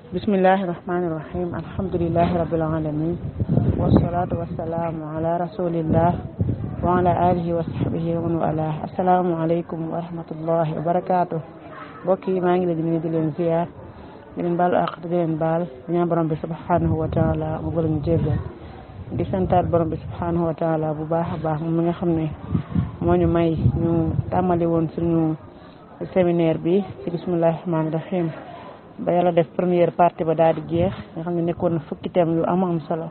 Bismillahirrahmanirrahim. Alhamdulillahi rabbil alamin. Wassalatu wassalamu ala rasulillah wa ala alihi wa sahbihi wa man wala. Assalamu alaykum wa rahmatullahi wa barakatuh. Mbokk yi maa ngi leen di nuyu di leen ziar di leen baalu àq di leen baal ñaan borom bi subhanahu wa taala mu bëgg ñu jéggal di santaat borom bi subhanahu wa taala bu baax a baax moom mi nga xam ne moo ñu may ñu tàmmali woon suñu séminaire bi ci bismillahir rahmanir rahim ba yàlla def première partie ba daal di jeex nga xam ne nekkoon na fukki thème yu am solo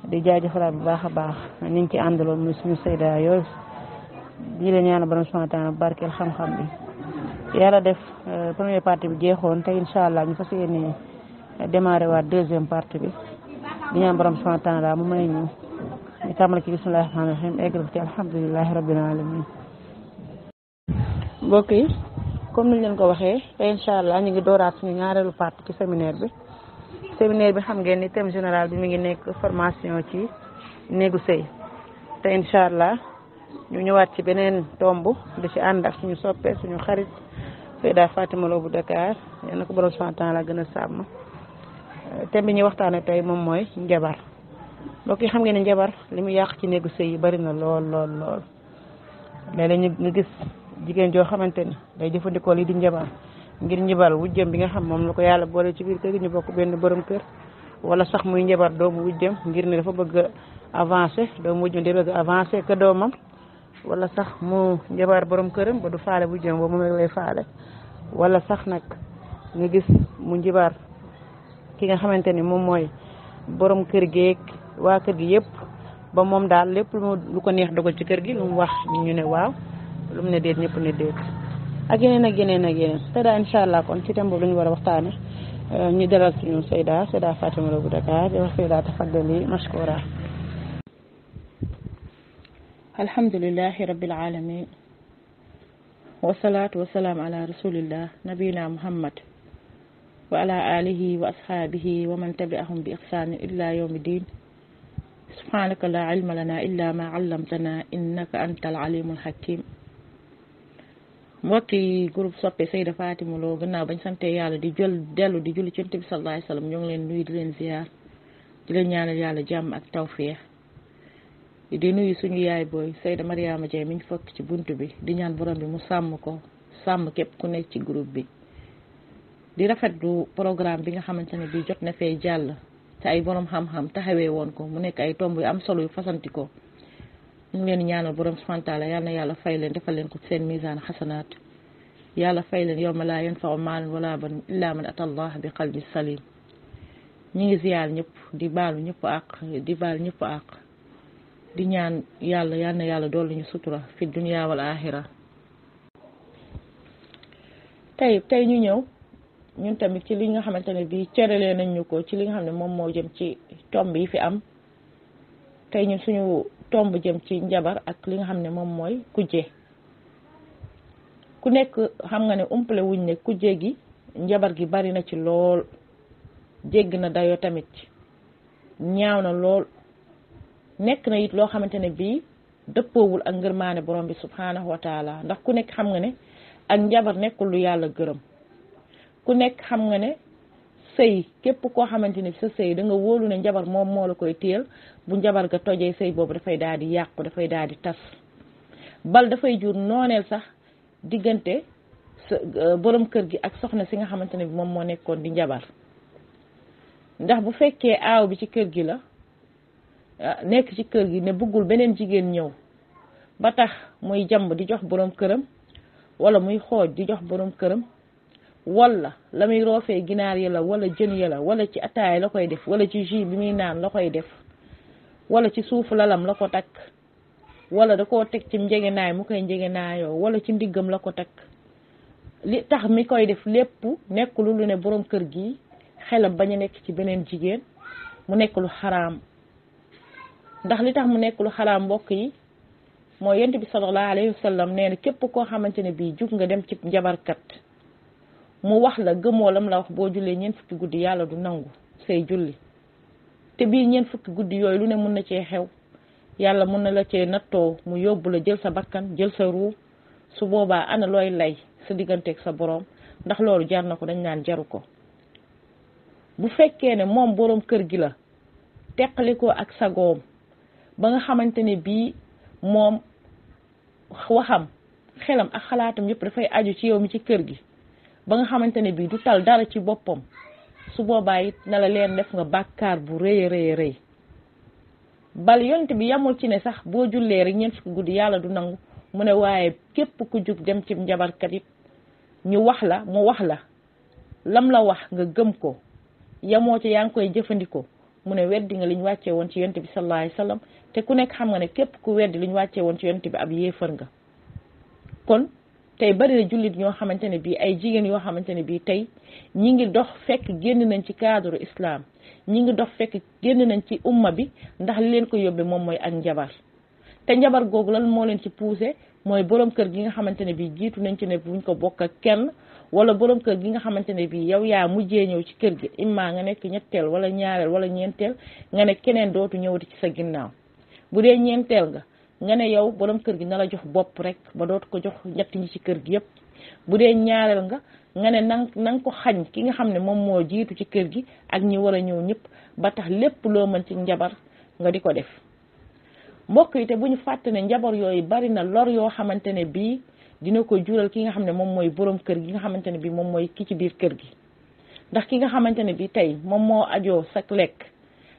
di jaajëfalaat bu baax a baax ni ñu ci àndaloon muy suñu sayda yooyu di leen ñaan borom subhanahu wa taala barkeel xam-xam bi yàlla def première partie bi jeexoon te incha allah ñu fas yéene démarré waat deuxième partie bi di ñaan borom subhanahu wa taala mu may ñu tàmbali ci bismillahir rahmanir rahim eggal ci alhamdulillahi rabbil alamin. Mbokk yi comme niñ leen ko waxee te incha allah ñu ngi dooraat suñu ñaareelu partie ci séminaire bi xam ngeen ni thème général bi mi ngi nekk formation ci néegu sëy te incha allah ñu ñëwaat ci beneen tomb di ci ànd ak suñu soppe suñu xarit Seyda Fatima Lo bu Dakar yal na ko borom subhanahu wa taala gën a sàmm. thème bi ñuy waxtaane tey moom mooy njabar. mbokk yi xam ngeen ne njabar li mu yàq ci néegu sëy yi bari na lool léeg-léeg ñu gis jigéen joo xamante ni day jëfandikoo lii di njabar ngir njibal wujjëm bi nga xam moom la ko yàlla boole ci biir kër gi ñu bokk benn borom kër wala sax muy njabar doomu wujjëm ngir ne dafa bëgg avancer doomu wujjëm day bëgg avancer que doomam wala sax mu njabar borom këram ba du faale wujjëm ba moom rek lay faale wala sax nag nga gis mu njibar ki nga xamante ni moom mooy borom kër geeg waa kër gi yëpp ba moom daal lépp lu ko neex dogal ci kër gi lu mu wax ñu ne waaw lu mu ne déet ñëpp ne déet ak yeneen te daal incha allah kon ci thème boobu la ñu war a waxtaane ñu dalal suñu Seyda Fatima Lo bu Dakar di wax Seyda tafaddali mashkura. alhamdulillahi rabbil alamin wasalaatu wasalaam ala rasulillah nabiyina muhammad wa ala alihi wa ashabihi wa man tabi'ahum bi ihsanin illa yawmi din subhanaka la ilma lana illa ma allamtana innaka antal alimul hakim. mbokki groupe soppe Seyda Fatima Lo gannaaw bañ sante yàlla di dellu di julli ci Yonent bi sallallahu alayhi wasallam ñoo ngi leen nuyu di leen ziar di leen ñaanal yàlla jàmm ak tawfiix di nuyu suñu yaay booy Seyda Mariama Dieng mi ñu fokk ci buntu bi di ñaan borom bi mu sàmm ko sàmm képp ku nekk ci groupe bi di rafetlu programme bi nga xamante ne bii jot na fee jàll te ay borom xam-xam taxawee woon ko mu nekk ay tomb yu am solo yu fasanti ko ñu ngi leen ñaanal borom subhanahu wa taala yal na yàlla fay leen defal leen ko seen misaan xasanaat yàlla fay leen yawma laa yanfa'u maalun wala banuun illaa man ataa Allah bi qalbin salim. ñu ngi ziyaar ñëpp di baalu ñëpp àq di baal ñëpp àq di ñaan yàlla yal na yàlla dolli ñu sutura fi dunya wal axira. tey ñu ñëw ñun tamit ci li nga xamante ne bii cëralee nañ ñu ko ci li nga xam ne moom moo jëm ci tomb yi fi am tey ñun suñu tomb jëm ci njabar ak li nga xam ne moom mooy kujje. ku nekk xam nga ne umpale wuñ ne kujje gi njabar gi bari na ci lool jégg na dayoo tamit ñaaw na lool nekk na it loo xamante ne bii dëppoowul ak ngërmaane borom bi subhanahu wa taala ndax ku nekk xam nga ne ak njabar nekkul lu yàlla gërëm. ku nekk xam nga ne sëy képp koo xamante ne sa sëy da nga wóolu ne njabar moom moo la koy téyel bu njabar ga tojee sëy boobu dafay daal di yàqu dafay daal di tas bal dafay jur nooneel sax diggante borom kër gi ak soxna si nga xamante ne bi moom moo nekkoon di njabar. ndax bu fekkee aaw bi ci kër gi la nekk ci kër gi ne bëggul beneen jigéen ñëw ba tax muy jàmb di jox borom këram wala muy xooj di jox borom këram wala la muy roofee ginaar yi la wala jën yi la wala ci ataay la koy def wala ci jus bi muy naan la koy def wala ci suufu lalam la ko takk wala da koo teg ci njegenaay mu koy njegenaayoo wala ci ndiggam la ko takk li tax mi koy def lépp nekk lu ne borom kër gi xelam bañ a nekk ci beneen jigéen mu nekk lu xaraam. ndax li tax mu nekk lu xaraam mbokk yi mooy Yonent bi sallallahu alayhi wa sallam nee na képp koo xamante ne bii jug nga dem ci njabarkat mu wax la gëmoo lam la wax boo jullee ñeent fukki guddi yàlla du nangu say julli te bii ñeent fukki guddi yooyu lu ne mun na cee xew yàlla mun na la cee nattoo mu yóbbu la jël sa bakkan jël sa ruu su boobaa ana looy lay sa digganteeg sa borom ndax loolu jar na ko dañ naan jaru ko. bu fekkee ne moom borom kër gi la teqalikoo ak sagoom ba nga xamante ne bii moom waxam xelam ak xalaatam yëpp dafay aju ci yow mi ci kër gi ba nga xamante ne bii du tal dara ci boppam su boobaa it na la leen def nga bàkkaar bu rëy rëy rëy bal yonent bi yamul ci ne sax boo jullee rek ñeent fukki guddi yàlla du nangu mu ne waaye képp ku jug dem ci njabarkat it ñu wax la mu wax la lam la wax nga gëm ko yamoo ci yaa ngi koy jëfandikoo mu ne weddi nga liñ wàccee woon ci yonent bi sallallahu alayhi wasallam te ku nekk xam nga ne képp ku weddi liñ wàccee woon ci yonent bi ab yéefar nga kon tey bari na jullit ñoo xamante ne bii ay jigéen yoo xamante ne bii tey ñi ngi dox fekk génn nañ ci cadre islam ñi ngi dox fekk génn nañ ci umma bi ndax li leen ko yóbbee moom mooy ak njabar te njabar googu lan moo leen ci poussé mooy borom kër gi nga xamante ne bii jiitu nañ ci ne buñ ko bokk ak kenn wala borom kër gi nga xamante ne bii yow yaa mujjee ñëw ci kër gi imma nga nekk ñetteel wala ñaareel wala ñeenteel nga ne keneen dootu ñëwati ci sa ginnaaw bu dee ñeenteel nga ne yow borom kër gi na la jox bopp rek ba dootu ko jox ñett ñi ci kër gi yëpp bu dee ñaareel nga ne nang ko xañ ki nga xam ne moom moo jiitu ci kër gi ak ñi war a ñëw ñëpp ba tax lépp loo mën ci njabar nga di ko def mbokk yi te bu ñu fàtte ne njabar yooyu bari na lor yoo xamante ne bii dina ko jural ki nga xam ne moom mooy borom kër gi nga xamante ne bii moom mooy ki ci biir kër gi ndax ki nga xamante ne bii tey moom moo ajoo sa lekk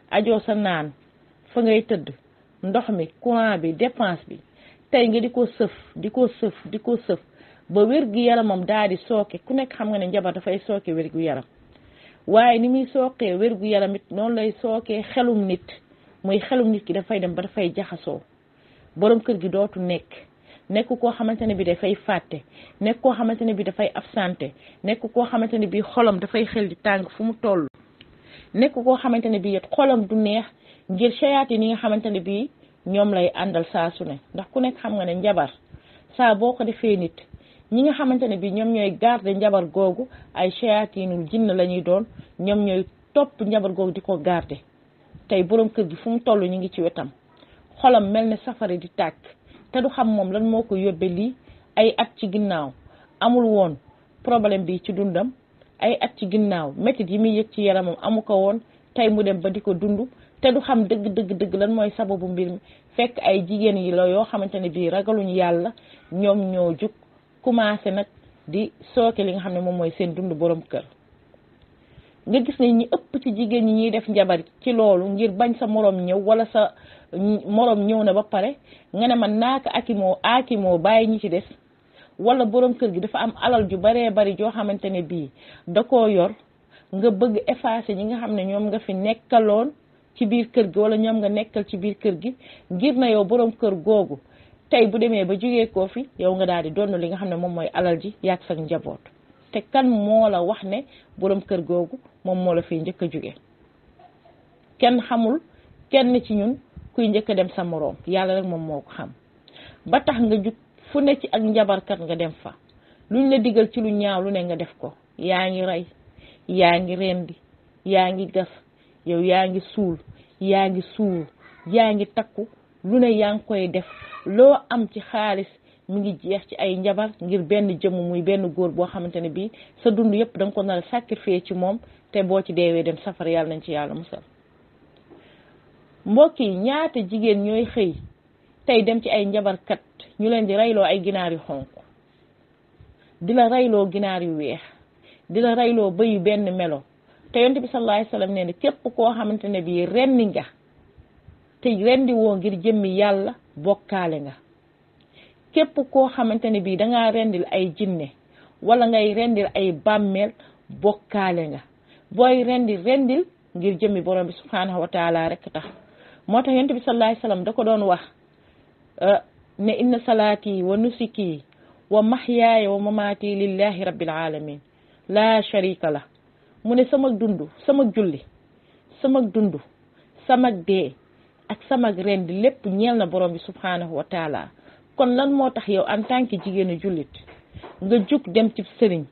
ajoo sa naan fa ngay tëdd ndox mi courant bi dépense bi tey nga di ko sëf ba wér-gu yaramam daal di sooke ku nekk xam nga ne njabar dafay sooke wér-gu yaram waaye ni muy sookee wér-gu yaram it noonu lay sookee xelum nit muy xelum nit ki dafay dem ba dafay jaxasoo borom kër gi dootu nekk koo xamante ne bi dafay fàtte nekk koo xamante ne bi dafay absenté nekk koo xamante ne bi xolam dafay xel di tàng fu mu toll nekk koo xamante ne bi it xolam du neex ngir shayaati ni nga xamante ne bi ñoom lay àndal saa su ne ndax ku nekk xam nga ne njabar saa boo ko defee nit ñi nga xamante ne bi ñoom ñooy garder njabar googu ay shayaatiinul jinn la ñuy doon ñoom ñooy topp njabar googu di ko garder tey borom kër gi fu mu toll ñu ngi ci wetam xolam mel ne safara di tàkk te du xam moom lan moo ko yóbbee lii ay at ci ginnaaw amul woon problème bi ci dundam ay at ci ginnaaw métit yi muy yëg ci yaramam amu ko woon tey mu dem ba di ko dund te du xam dëgg lan mooy sababu mbir mi fekk ay jigéen yi la yoo xamante ne bii ragaluñu yàlla ñoom ñoo jug commencé nag di sooke li nga xam ne moom mooy seen dund borom kër nga gis ne ñi ëpp ci jigéen ñi ñuy def njabar ci loolu ngir bañ sa morom ñëw wala sa morom ñëw na ba pare nga ne man naaka aakimoo bàyyi ñi ci des wala borom kër gi dafa am alal ju baree bari joo xamante ne bii da koo yor nga bëgg effacer ñi nga xam ne ñoom nga fi nekkaloon ci biir kër gi wala ñoom nga nekkal ci biir kër gi ngir na yow borom kër googu tey bu demee ba jógee koo fi yow nga daal di doon li nga xam ne moom mooy alal ji yàgg sa njaboot te kan moo la wax ne borom kër googu moom moo la fiy njëkk a jóge kenn xamul kenn ci ñun kuy njëkk a dem sa moroom yàlla rek moom moo ko xam ba tax nga jug fu ne ci ak njabarkat nga dem fa luñ la digal ci lu ñaaw lu ne nga def ko yaa ngi rey yaa ngi rendi yaa ngi gas yow yaa ngi suul yaa ngi suul yaa ngi takku lu ne yaa ngi koy def loo am ci xaalis mi ngi jeex ci ay njabar ngir benn jëmm muy benn góor boo xamante ne bii sa dund yëpp da nga ko nar a sacrifier ci moom te boo ci deewee dem safara yàlla nañ ci yàlla musal mbokk yi ñaata jigéen ñooy xëy tey dem ci ay njabarkat ñu leen di reyloo ay ginaar yu xonq di la reyloo ginaar yu weex di la reyloo bëy yu benn melo te yonent bi sallallahu alayhi wasallam nee na képp koo xamante ne bii rendi nga te rendi woo ngir jëmmi yàlla bokkaale nga képp koo xamante ne bii dangaa rendil ay jinne wala ngay rendil ay bàmmeel bokkaale nga booy rendil ngir jëmmi borom bi subhanahu wa taala rek tax moo tax yonent bi sallallahu alayhi wasallam da ko doon wax ne inna salaati wa nusuki wa mahyaaya wa mamaati lillahi rabbil alamin la sharika la mu ne sama dund sama julli sama dund sama dee ak sama rendi lépp ñeel na borom bi subhanahu wa taala kon lan moo tax yow en tant que jigéenu jullit nga jug dem ci sëriñ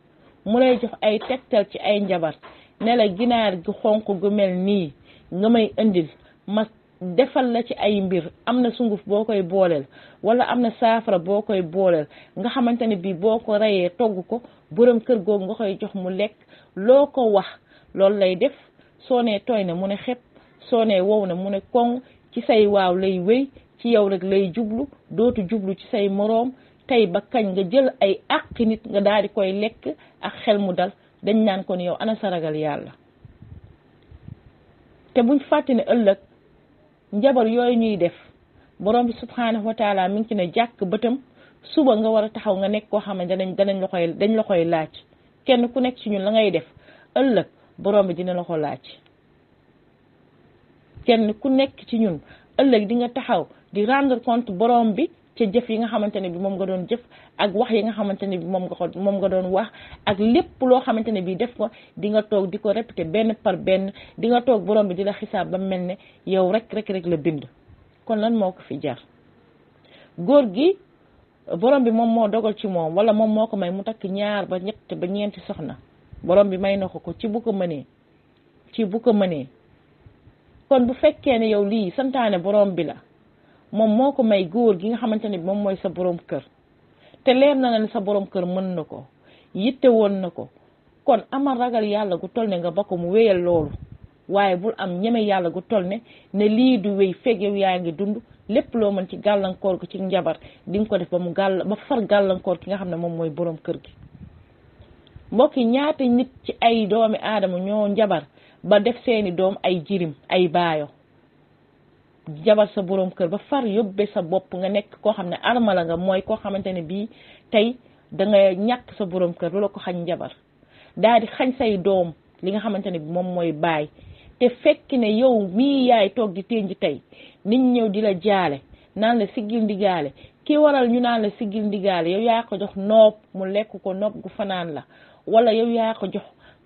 mu lay jox ay tegtal ci ay njabar ne la ginaar gi xonq gu mel nii nga may indil ma defal la ci ay mbir am na sunguf boo koy booleel wala am na saafara boo koy booleel nga xamante ne bii boo ko reyee togg ko borom kër googu nga koy jox mu lekk loo ko wax loolu lay def soo nee tooy na mu ne xepp soo nee wow na mu ne koŋ ci say waaw lay wéy ci yow rek lay jublu dootu jublu ci say moroom tey ba kañ nga jël ay àqi nit nga daal di koy lekk ak xel mu dal dañ naan ko ni yow ana sa ragal yàlla. te buñ fàtte ne ëllëg njabar yooyu ñuy def borom bi subhanahu wa taala mi ngi ci ne jàkk bëtam suba nga war a taxaw nga nekk koo xam ne dañ la koy laaj kenn ku nekk ci ñun la ngay def ëllëg borom bi dina la ko laaj. kenn ku nekk ci ñun ëllëg di nga taxaw di rendre compte borom bi ca jëf yi nga xamante ne bi moom nga doon jëf ak wax yi nga xamante ne bi moom nga doon wax ak lépp loo xamante ne bi def ko di nga toog di ko répété benn par benn di nga toog borom bi di la xisaab ba mel ne yow rek la bind. kon lan moo ko fi jar góor gi borom bi moom moo dogal ci moom wala moom moo ko may mu takk ñaar ba ñett ba ñeenti soxna borom bi may na ko ci bu ko mënee kon bu fekkee ne yow lii santaane borom bi la moom moo ko may góor gi nga xamante ne bi moom mooy sa borom kër te leer na ne sa borom kër mën na ko yitte woon na ko kon amal ragal yàlla gu toll ne nga ba ko mu wéyal loolu waaye bul am ñeme yàlla gu toll ne lii du wéy fekk yow yaa ngi dund lépp loo mën ci gàllankoor ko ci njabar di nga ko def ba far gàllankoor ki nga xam ne moom mooy borom kër gi. mbokk yi ñaata nit ci ay doomi aadama ñoo njabar ba def seeni doom ay jirim ay baayo jabar sa borom kër ba far yóbbe sa bopp nga nekk koo xam ne armala nga mooy koo xamante ne bii tey da nga ñàkk sa borom kër loola ko xañ njabar daal di xañ say doom li nga xamante ne bi moom mooy baay te fekk ne yow mii yaay toog di ténj tey nit ñëw di la jaale naan la siggil ndigaale ki waral ñu naan la siggil ndigaale yow yaa ko jox noob mu lekk ko noob gu fanaan la wala yow yaa ko jox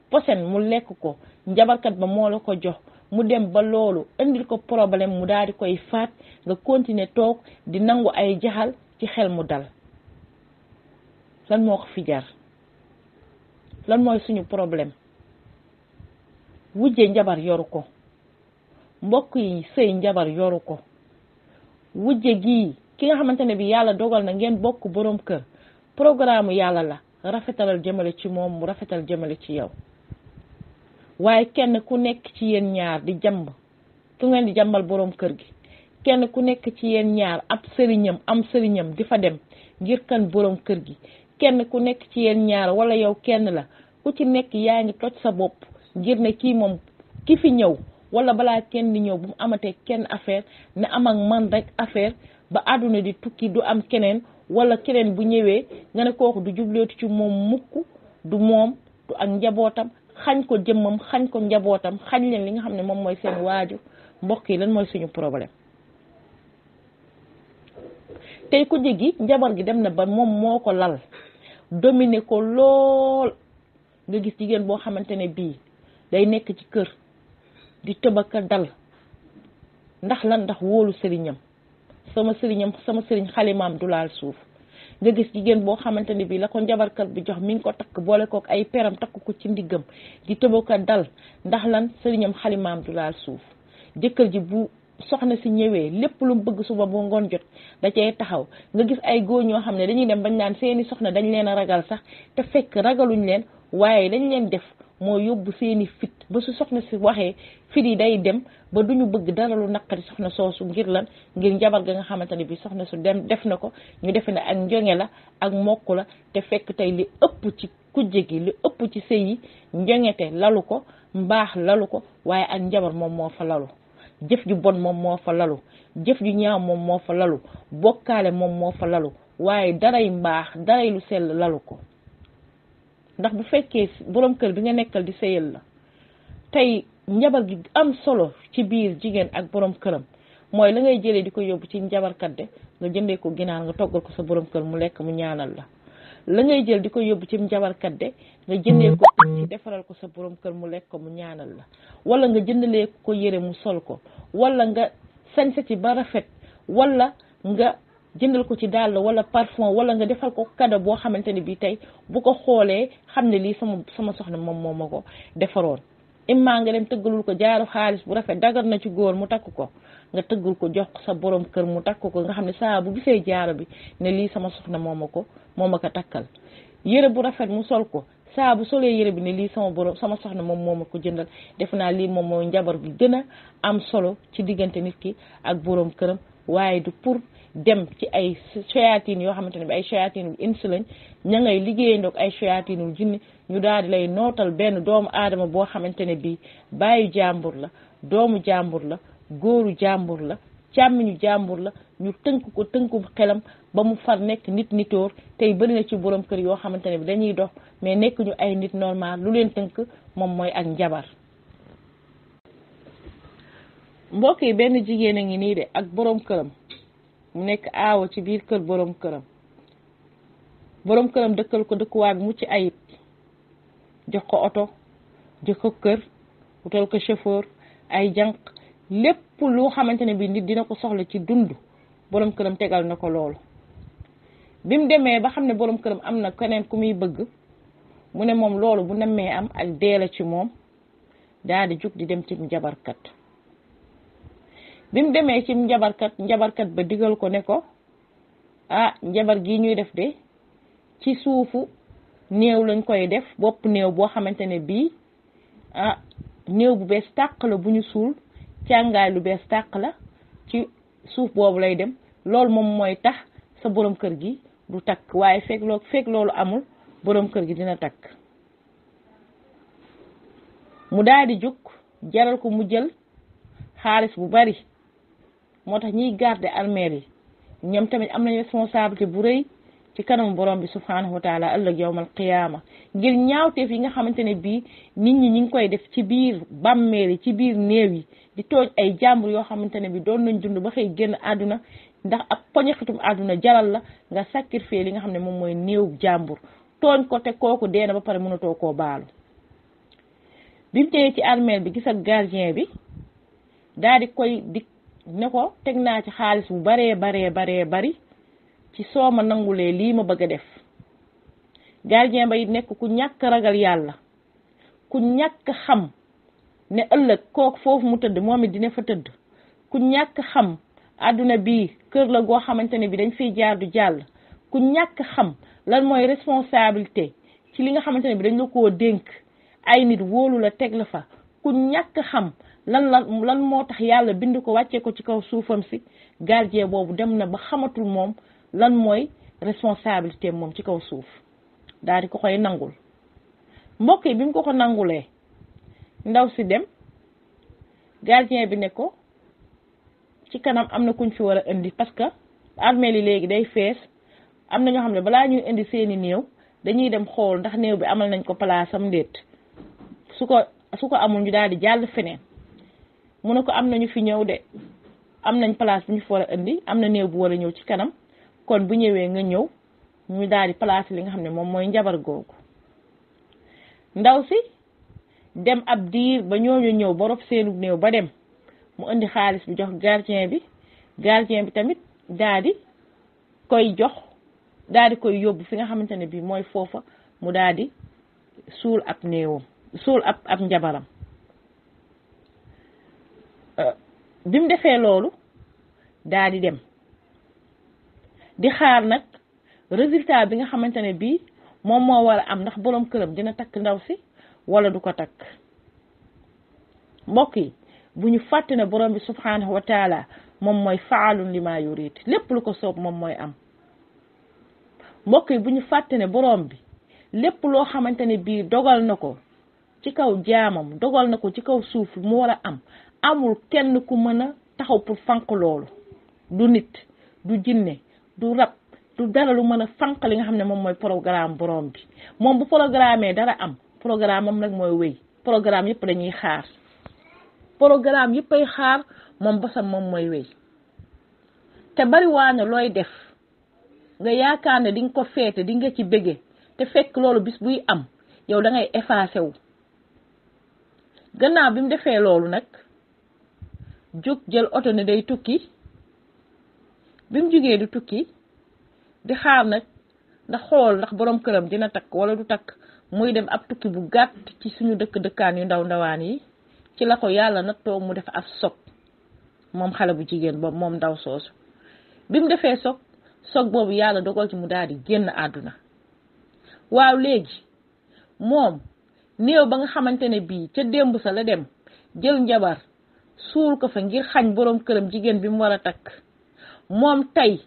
posen mu lekk ko njabarkat ba moo la ko jox mu dem ba loolu indil ko problème mu daal di koy faat nga continuer toog di nangu ay jaxal ci xel mu dal lan moo ko fi jar lan mooy suñu problème wujje njabar yoru ko mbokk yi sëy njabar yoru ko wujje gii ki nga xamante ne bi yàlla dogal na ngeen bokk borom kër programme yàlla la rafetalal jëmale ci moom mu rafetal jëmale ci yow waaye kenn ku nekk ci yéen ñaar di jàmb ku ngeen di jàmbal borom kër gi kenn ku nekk ci yéen ñaar am sëriñam di fa dem ngir kan borom kër gi kenn ku nekk ci yéen ñaar wala yow kenn la ku ci nekk yaa ngi toj sa bopp ngir ne kii moom ki fi ñëw wala balaa kenn di ñëw bu mu amatee kenn affaire ne am ak man rek affaire ba àdduna di tukki du am keneen wala keneen bu ñëwee nga ne kooku du jubleetu ci moom mukk du moom du ak njabootam xañ ko jëmmam xañ ko njabootam xañ leen li nga xam ne moom mooy seen waajur mbokk yi lan mooy suñu problème tey ku jegi njabar gi dem na ba moom moo ko lal dominer ko lool nga gis jigéen boo xamante ne bii day nekk ci kër di tëbaka dal ndax lan ndax wóolu sëriñam sama sëriñ xalimaam du laal suuf nga gis jigéen boo xamante ne bii la ko njabarkat bi jox mi ngi ko takk boole kook ay peram takk ko ci ndiggam di tëbaka dal ndax lan sëriñam xalimaam du laal suuf jëkkër ji bu soxna si ñëwee lépp lu mu bëgg suba bu ngoon jot da cay taxaw nga gis ay góor ñoo xam ne dañuy dem bañ naan seeni soxna dañ leen a ragal sax te fekk ragaluñ leen waaye dañ leen def moo yóbbu seeni fit ba su soxna si waxee fit yi day dem ba duñu bëgg dara lu naqari soxna soosu ngir lan ngir njabar ga nga xamante ne bi soxna su dem def na ko ñu defe ne ak njonge la ak mokk la te fekk tey li ëpp ci kujje gi li ëpp ci sëy yi njongete lalu ko mbaax lalu ko waaye ak njabar moom moo fa lalu jëf ju bon moom moo fa lalu jëf ju ñaaw moom moo fa lalu bokkaale moom moo fa lalu waaye daray mbaax daray lu sell lalu ko ndax bu fekkee borom kër bi nga nekkal di sëyal la tey njabar gi am solo ci biir jigéen ak borom këram mooy la ngay jëlee di ko yóbbu ci njabarkat de nga jëndee ko ginaar nga toggal ko sa borom kër mu lekk mu ñaanal la ngay jël di ko yóbbu ci njabarkat de nga jëndee ko ci defaral ko sa borom kër mu lekk ko mu ñaanal la wala nga jëndalee ko yére mu sol ko wala nga sañse ci ba rafet wala nga jëndal ko ci dàll wala parfum wala nga defal ko cadeau boo xamante ne bii tey bu ko xoolee xam ne lii sama soxna moom moo ma ko defaroon imma nga dem tëggalul ko jaaru xaalis bu rafet dagar na ci góor mu takk ko nga tëggal ko jox sa borom kër mu takk ko nga xam ne saa bu gisee jaaro bi ne lii sama soxna moo ma ko takkal yére bu rafet mu sol ko saa bu solee yére bi ne lii sama borom sama soxna moom moo ma ko jëndal def naa lii moom mooy njabar gi gën a am solo ci diggante nit ki ak borom këram waaye du pour dem ci ay shayatin yoo xamante ne bi ay shayatinul ins lañ ña ngay liggéeyandoog ay shayatinul jinni ñu daal di lay nootal benn doomu aadama boo xamante ne bii baayu jàmbur la doomu jàmbur la góoru jàmbur la càmmiñu jàmbur la ñu tënk ko tënku xelam ba mu far nekk nit nitoor tey bëri na ci borom kër yoo xamante ne bi dañuy dox mais nekk ñu ay nit normal lu leen tënk moom mooy ak njabar. mbokk yi benn jigéen a ngi nii de ak borom këram mu nekk aawa ci biir kër borom këram dëkkal ko dëkkuwaay bu mucc ayib jox ko oto jox ko kër wutal ko chauffeur ay jànq lépp lu xamante ne bi nit dina ko soxla ci dund borom këram tegal na ko loolu. bi mu demee ba xam ne borom këram am na keneen ku muy bëgg mu ne moom loolu bu nemmee am ak dee la ci moom daal di jug di dem ci njabarkat. bi mu demee ci njabarkat ba digal ko ne ko ah njabar gi ñuy def de ci suufu néew lañ koy def bopp néew boo xamante ne bii ah néew bu bees tàq la bu ñu suul càngaay lu bees tàq la ci suuf boobu lay dem loolu moom mooy tax sa borom kër gi du takk waaye fekk loolu amul borom kër gi dina takk. mu daal di jóg jaral ko mu jël xaalis bu bari moo tax ñiy garder armeel yi ñoom tamit am nañu responsabilité bu rëy ci kanamu borom bi subhanahu wa taala ëllëg yawmal qiyaama ngir ñaawteef yi nga xamante ne bii nit ñi ngi koy def ci biir bàmmeel yi ci biir néew yi di tooñ ay jàmbur yoo xamante ne bi doon nañ dund ba xëy génn àdduna ndax ab poñaxitum àdduna jaral la nga sacrifier li nga xam ne moom mooy néew jàmbur tooñ ko te kooku dee na ba pare mënatoo koo baalu. bi mu teyee ci armeel bi gis ak gardien bi daal di koy di ne ko teg naa ci xaalis bu baree bari ci soo ma nangulee lii ma bëgg a def. gardien ba it nekk ku ñàkk ragal yàlla ku ñàkk xam ne ëllëg kooku foofu mu tëdd moom it dina fa tëdd ku ñàkk xam àdduna bii kër la goo xamante ne bi dañ fiy jaar du jàll ku ñàkk xam lan mooy responsabilité ci li nga xamante ne bi dañ la koo dénk ay nit wóolu la teg la fa ku ñàkk xam lan moo tax yàlla bind ko wàccee ko ci kaw suufam si gardien boobu dem na ba xamatul moom lan mooy responsabilité moom ci kaw suuf daal di ko koy nangul. mbokk yi bi mu ko nangulee ndaw si dem gardien bi ne ko ci kanam am na kuñ fi war a indi parce que armée li léegi day fees am na ñoo xam ne balaa ñuy indi seeni néew dañuy dem xool ndax néew bi amal nañ ko place am ndéet su ko amul ñu daal di jàll feneen mu ne ko am nañu fi ñëw de am nañ place bu ñu fi war a indi am na néew bu war a ñëw ci kanam kon bu ñëwee nga ñëw ñu daal di place li nga xam ne moom mooy njabar googu. ndaw si dem ab diir ba ñooñu ñëw ba rob seenu néew ba dem mu indi xaalis bi jox gardien bi tamit daal di koy jox daal di koy yóbbu fi nga xamante ne bii mooy foofa mu daal di suul ab néewam suul ab njabaram. bi mu defee loolu daal di dem di xaar nag résultat bi nga xamante ne bii moom moo war a am ndax borom këram dina takk ndaw si wala du ko takk. mbokk yi bu ñu fàtte ne borom bi subhanahu wa taala moom mooy faalun li maa yurid lépp lu ko soob moom mooy am. mbokk yi bu ñu fàtte ne borom bi lépp loo xamante ne bii dogal na ko ci kaw jaamam dogal na ko ci kaw suuf mu war a am amul kenn ku mën a taxaw pour fànq loolu du nit du jinne du rab du dara lu mën a fànq li nga xam ne moom mooy programme borom bi. moom bu programme dara am programme am nag mooy wéy programme yëpp dañuy xaar programme yëpp ay xaar moom basam moom mooy wéy. te bari waane looy def nga yaakaar ne di nga ko feete di nga ci bëgge te fekk loolu bis buy am yow da ngay effacé wu. gannaaw bi mu defee loolu nag jóg jël oto ne day tukki bi mu jógee di tukki di xaar nag ndax xool ndax borom këram dina takk wala du takk muy dem ab tukki bu gàtt ci suñu dëkkaan yu ndawaan yi ci la ko yàlla nag toog mu def ab soog moom xale bu jigéen boobu moom ndaw soosu. bi mu defee soog boobu yàlla dogal ci mu daal di génn àdduna. waaw léegi moom néew ba nga xamante ne bii ca démb sa la dem jël njabar suul ko fa ngir xañ boroom këram jigéen bi mu war a takk moom tey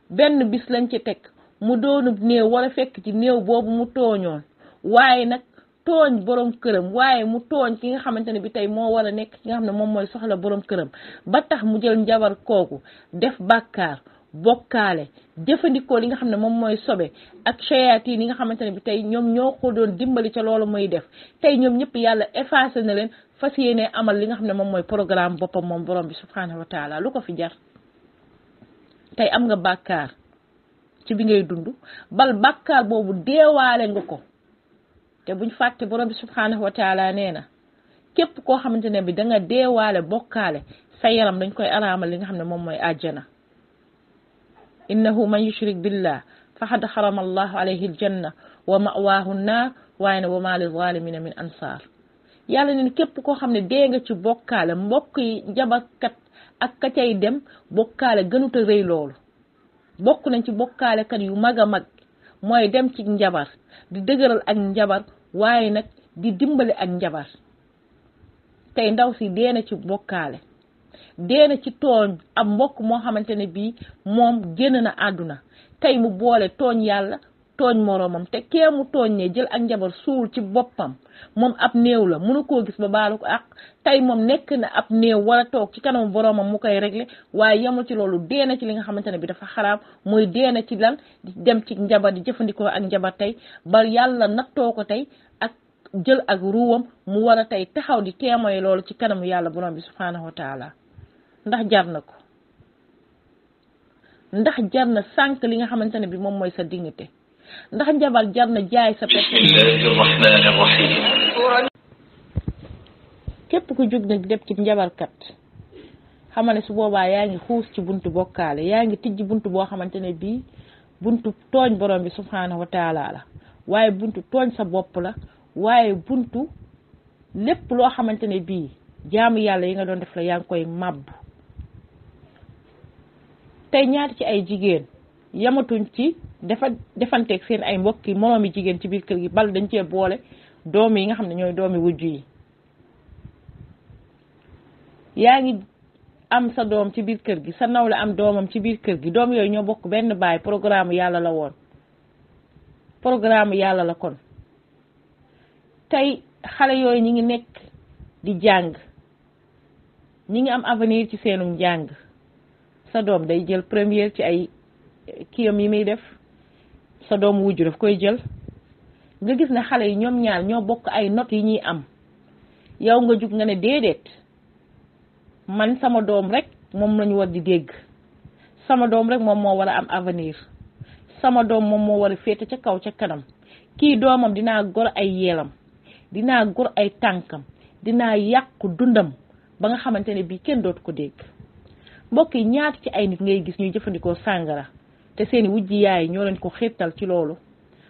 benn bis lañ ci teg mu doonub néew wala fekk ci néew boobu mu tooñoon waaye nag tooñ boroom këram waaye mu tooñ ki nga xamante ne bi tey moo war a nekk ki nga xam ne moom mooy soxla boroom këram ba tax mu jël njabar kooku def bàkkaar bokkaale jëfandikoo li nga xam ne moom mooy sobe ak shayatin yi nga xamante ne bi tey ñoom ñoo ko doon dimbali ca loolu muy def tey ñoom ñëpp yàlla effacé na leen fas yéene amal li nga xam ne moom mooy programme boppam moom borom bi subhanahu wa taala lu ko fi jar tey am nga bàkkaar ci bi ngay dund bal bàkkaar boobu deewaale nga ko te buñ fàtte borom bi subhanahu wa taala nee na képp koo xamante ne bi da nga deewaale bokkaale sa yaram dañ koy araamal li nga xam ne moom mooy àjjana innahu man yushrik billah faqad harama allahu alayhi aljanna wa ma'waahu an-naar waaye ne wa ma lil zalimina min ansar yàlla ne képp koo xam ne dee nga ci bokkaale mbokk yi njabarkat ak ka cay dem bokkaale gënut a rëy loolu bokk nañ ci bokkaalekat yu mag a mag mooy dem ci njabar di dëgëral ak njabar waaye nag di dimbali ak njabar tey ndaw si dee na ci bokkaale dee na ci tooñ am mbokk moo xamante ne bii moom génn na àdduna tey mu boole tooñ yàlla tooñ moroomam te kee mu tooñ ne jël ak njabar suul ci boppam moom ab néew la mënu koo gis ba baalu ko ak tey moom nekk na ab néew wala toog ci kanamu boroomam mu koy régler waaye yemul ci loolu dee na ci li nga xamante ne bi dafa xaraam muy dee na ci lan di dem ci njabar di jëfandikoo ak njabar tey ba yàlla nattoo ko tey ak jël ak ruwam mu war a tey taxaw di témoin loolu ci kanamu yàlla borom bi subhanahu wa taala ndax jar na ko ndax jar na sànq li nga xamante ne bi moom mooy sa dignité ndax njabar jar na jaay sa personne képp ku jóg nag dem ci njabarkat xamal ne su boobaa yaa ngi xuus ci buntu bokkaale yaa ngi tijji buntu boo xamante ne bii buntu tooñ borom bi subhanahu wa taala la waaye buntu tooñ sa bopp la waaye buntu lépp loo xamante ne bii jaamu yàlla yi nga doon def la yaa ngi koy màbb tey ñaata ci ay jigéen yamatuñ ci defanteeg seen ay mbokki moroomi jigéen ci biir kër gi bal dañ cee boole doom yi nga xam ne ñooy doomi wujju yi yaa ngi am sa doom ci biir kër gi sa nawle am doomam ci biir kër gi doom yooyu ñoo bokk benn baay programme yàlla la woon programme yàlla la kon tey xale yooyu ñi ngi nekk di jàng ñi ngi am avenir ci seenum njàng sa doom day jël première ci ay kiyam yi muy def sa doom wujju daf koy jël nga gis ne xale yi ñoom ñaar ñoo bokk ay notes yi ñuy am yow nga jug nga ne déedéet man sama doom rek moom lañu war di dégg sama doom rek moom moo war a am avenir sama doom moom moo war a féete ca kaw ca kanam kii doomam dinaa gor ay yeelam dinaa gor ay tànkam dinaa yàqu dundam ba nga xamante ne bii kenn dootu ko dégg mbokk yi ñaata ci ay nit ngay gis ñuy jëfandikoo sàngara te seeni wujji yaay ñoo leen ko xirtal ci loolu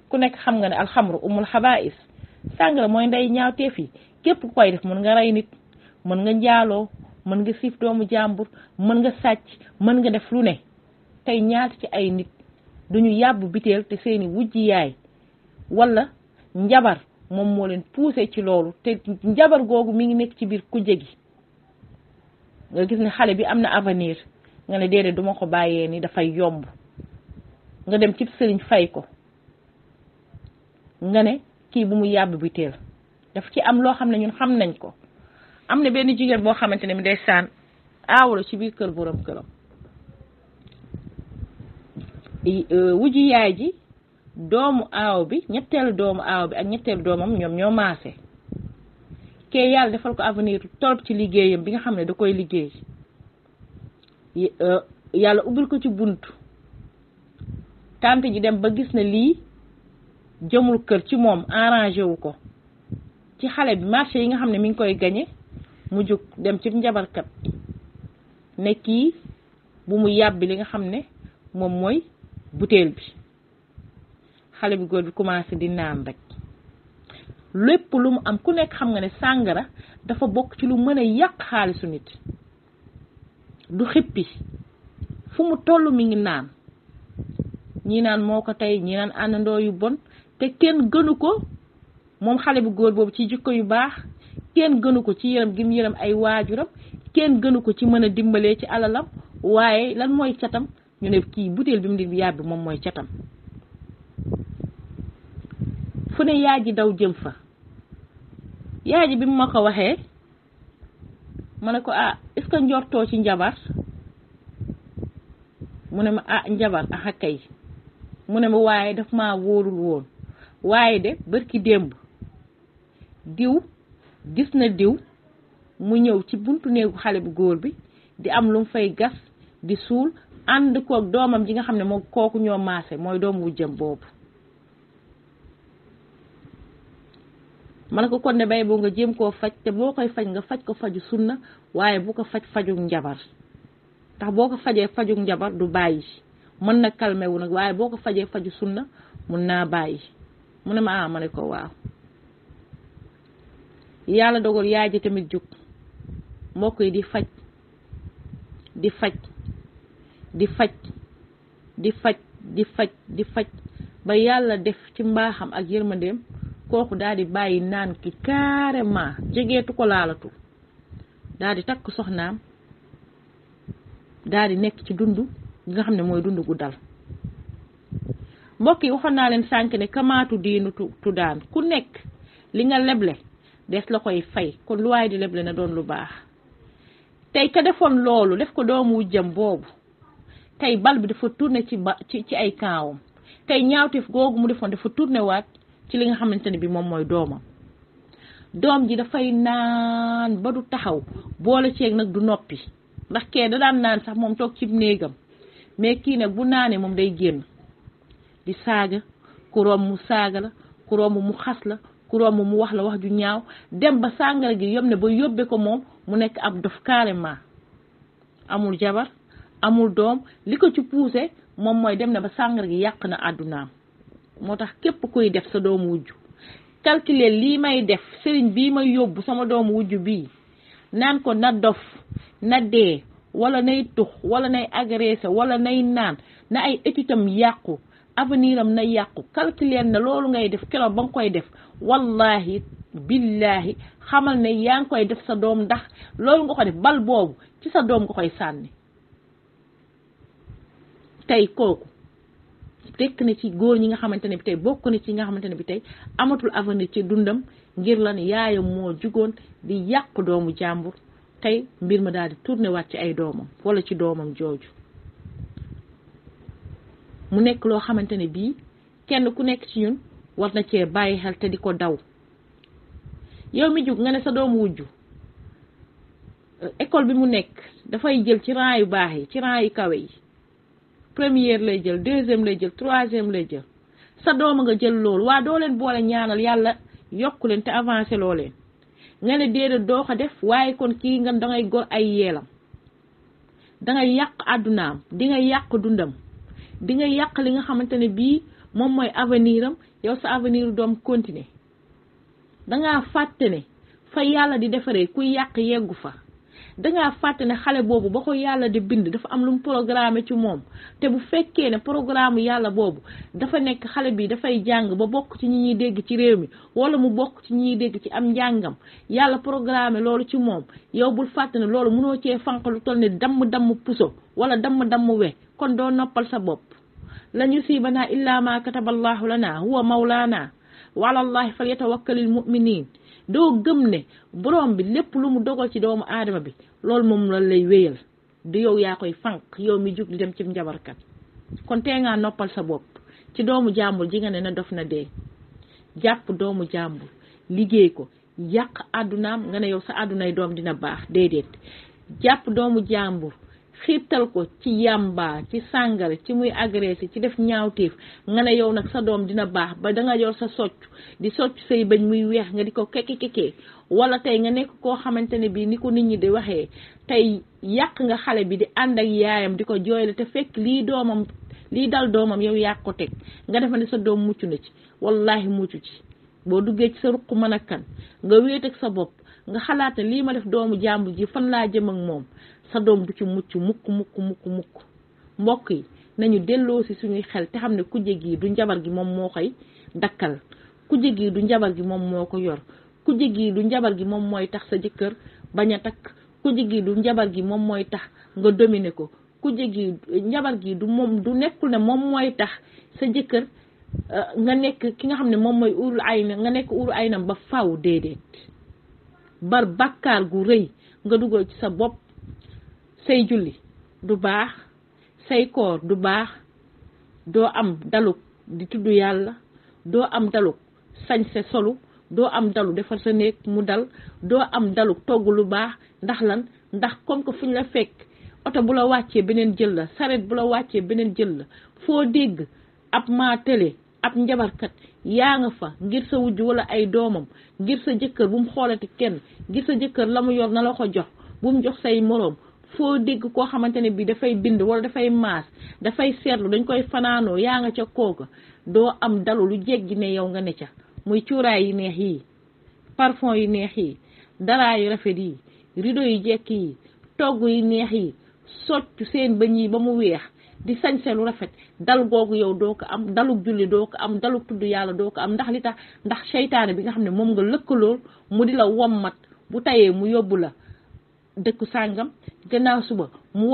ku nekk xam nga ne alxamru umul xabaa'is sàngara mooy ndey ñaawteef yi képp ku koy def mën nga rey nit mën nga njaaloo mën nga siif doomu jàmbur mën nga sàcc mën nga def lu ne tey ñaata ci ay nit duñu yàbb biteel te seeni wujji yaay wala njabar moom moo leen poussé ci loolu te njabar googu mi ngi nekk ci biir kujje gi nga gis ne xale bi am na avenir nga ne déedéet duma ko bàyyee ni dafay yomb nga dem ci sëriñ fay ko nga ne kii bu mu yàbb biteel daf ci am loo xam ne ñun xam nañ ko am na benn jigéen boo xamante ne mi ndeysaan aawala ci biir kër borom këram wujji yaay ji doomu aaw bi ñetteelu doomu aaw bi ak ñetteelu doomam ñoom ñoo maase kee yàlla defal ko avenir torop ci liggéeyam bi nga xam ne da koy liggéey yàlla ubbil ko ci buntu tante ji dem ba gis na lii jëmul kër ci moom arrangé wu ko ci xale bi marché yi nga xam ne mi ngi koy gañe mu jóg dem ci njabarkat ne kii bu mu yàbbi li nga xam ne moom mooy butéel bi xale bi góor bi commencé di naan rek lépp lu mu am ku nekk xam nga ne sàngara dafa bokk ci lu mën a yàq xaalisu nit du xippi fu mu toll mi ngi naan ñii naan moo ko tey ñii naan àndandoo yu bon te kenn gënu ko moom xale bu góor boobu ci jikko yu baax kenn gënu ko ci yërëm gi mu yërëm ay waajuram kenn gënu ko ci mën a dimbalee ci alalam waaye lan mooy catam ñu ne kii butéel bi mu di yàbbi moom mooy catam fu ne yaay ji daw jëm fa yaay ji bi mu ma ko waxee ma ne ko est-ce que njortoo ci njabar mu ne ma njabar kay mu ne ma waaye daf maa wóorul woon waaye de barki démb diw gis na diw mu ñëw ci buntu néegu xale bu góor bi di am lu mu fay gas di suul ànd koog doomam ji nga xam ne moom kooku ñoo maase mooy doom wu jëm boobu ma ne ko kon ne bay boo nga jéem koo faj te boo koy faj nga faj ko faju sunna waaye bu ko fajug njabar ndax boo ko fajee fajug njabar du bàyyi mën na calmé wu nag waaye boo ko fajee faju sunna mun naa bàyyi mu ne ma ma ne ko waaw yàlla dogal yaay ji tamit jóg mbokk yi di faj di faj di faj di faj di faj di faj ba yàlla def ci mbaaxam ak yërmandeem kooku daal di bàyyi naan ki carrément jegeetu ko laalatu daal di takk soxnaam daal di nekk ci dund gi nga xam ne mooy dund gu dal mbokk yi waxoon naa leen sànq ne kamaatu diinu tu daan ku nekk li nga leble des la koy fay kon lu waay di leble na doon lu baax tey ka defoon loolu def ko doomu wujjam boobu tey bal bi dafa tourné ci ay kaawam tey ñaawteef googu mu defoon dafa tourné waat ci li nga xamante ne bi moom mooy doomam doom ji dafay naan ba du taxaw boole ceeg nag du noppi ndax kee da daan naan sax moom toog ci néegam mais kii nag bu naanee moom day génn di saaga ku romb mu saaga la ku romb mu xas la ku romb mu wax la wax ju ñaaw dem ba sàngara gi yom ne ba yóbbe ko moom mu nekk ab dof carrément amul jabar amul doom li ko ci poussé moom mooy dem na ba sàngara gi yàq na àddunaam moo tax képp kuy def sa doomu wujju calculer lii may def sëriñ bii may yóbbu sama doomu wujju bii naan ko na dof na dee wala nay tux wala nay agressé wala nay naan na ay étudiam yàqu avenir am na yàqu calculer na loolu ngay def keroog ba nga koy def wallahi billahi xamal ne yaa ngi koy def sa doom ndax loolu nga ko def bal boobu ci sa doom nga koy sànni tey kooku tekk na ci góor ñi nga xamante ne bi tey bokk na ci nga xamante ne bi tey amatul avenir ci dundam ngir lan yaayam moo jugoon di yàq doomu jàmbur tey mbir ma daal di tourné waat ci ay doomam wala ci doomam jooju mu nekk loo xamante ne bii kenn ku nekk ci ñun war na cee bàyyi xel te di ko daw yow mi jug nga ne sa doomu wujju école bi mu nekk dafay jël ci rang yu baax yi ci rang yu kawe yi première lay jël deuxième lay jël troisième lay jël sa dooma nga jël loolu waa doo leen boole ñaanal yàlla yokku leen te avancé loo leen nga ne déedéet doo ko def waaye kon kii nga dangay gor ay yeelam dangay yàq àddunaam di nga yàq dundam di nga yàq li nga xamante ne bii moom mooy avenir am yow sa avenir doom continuer dangaa fàtte ne fa yàlla di defaree kuy yàq yeggu fa dangaa fàtte ne xale boobu ba ko yàlla di bind dafa am lu mu programme ci moom te bu fekkee ne programme yàlla boobu dafa nekk xale bi dafay jàng ba bokk ci ñi ñuy dégg ci réew mi wala mu bokk ci ñi ñuy dégg ci am njàngam yàlla programme loolu ci moom yow bul fàtte ne loolu mënoo cee fanq lu toll ne damm puso wala damm we kon doo noppal sa bopp lan yusiibanaa illaa maa kataballahu lanaa huwa mawlaana wa ala allahi falyatawakkalil mu'miniin doo gëm ne borom bi lépp lu mu dogal ci doomu aadama bi loolu moom la lay wéyal du yow yaa koy fanq yow mi jug di dem ci njabarkat kon tee ngaa noppal sa bopp ci doomu jàmbur ji nga ne na dof na dee jàpp doomu jàmbur liggéey ko yàq àddunaam nga ne yow sa àddunay doom dina baax déedéet jàpp doomu jàmbur xiirtal ko ci yàmba ci sàngara ci muy agressé ci def ñaawteef nga ne yow nag sa doom dina baax ba danga yor sa socc di socc say bañ muy weex nga di ko kekekekee wala tey nga nekk koo xamante ne bii ni ko nit ñi di waxee tey yàq nga xale bi di ànd ak yaayam di ko jooyle te fekk lii dal doomam yow yàq ko teg nga defa ne sa doom mucc na ci wallahi mucc ci boo duggee ci sa ruq mën a kan nga wéet ak sa bopp nga xalaat ne lii ma def doomu jàmbur ji fan laa jëm ak moom sa doom du ci mucc mukk mbokk yi nañu delloo si suñuy xel te xam ne kujje gi du njabar gi moom moo koy dakkal kujje gi du njabar gi moom moo ko yor kujje gi du njabar gi moom mooy tax sa jëkkër bañ a takk kujje gi du njabar gi moom mooy tax nga dominer ko kujje gi njabar gi du moom du nekkul ne moom mooy tax sa jëkkër nga nekk ki nga xam ne moom mooy urul ayna nga nekk urul aynam ba faw déedéet bar bàkkaar gu rëy nga dugal ci sa bopp say julli du baax say koor du baax doo am daluk di tudd yàlla doo am daluk sañse solu doo am dalu defar sa néeg mu dal doo am daluk togg lu baax ndax lan ndax comme que fuñ la fekk oto bu la wàccee beneen jël la saret bu la wàccee beneen jël la foo dégg ab maa télé ab njabarkat yaa nga fa ngir sa wujj wala ay doomam ngir sa jëkkër bu mu xoolati kenn ngir sa jëkkër la mu yor na la ko jox bu mu jox say moroom foo dégg koo xamante ne bii dafay bind wala dafay maas dafay seetlu dañ koy fanaanoo yaa nga ca kooka doo am dalu lu jéggi ne yow nga ne ca muy cuuraay yi neex yi parfum yi neex yi daraa yu rafet yi rideau yi jekk yi togg yi neex yi soccu seen bëñ yi ba mu weex di sañse lu rafet dal googu yow doo ko am daluk julli doo ko am daluk tudd yàlla doo ko am ndax li tax ndax seytaane bi nga xam ne moom nga lëkkalool mu di la wommat bu tayee mu yóbbu la dëkk sàngam gannaaw suba mu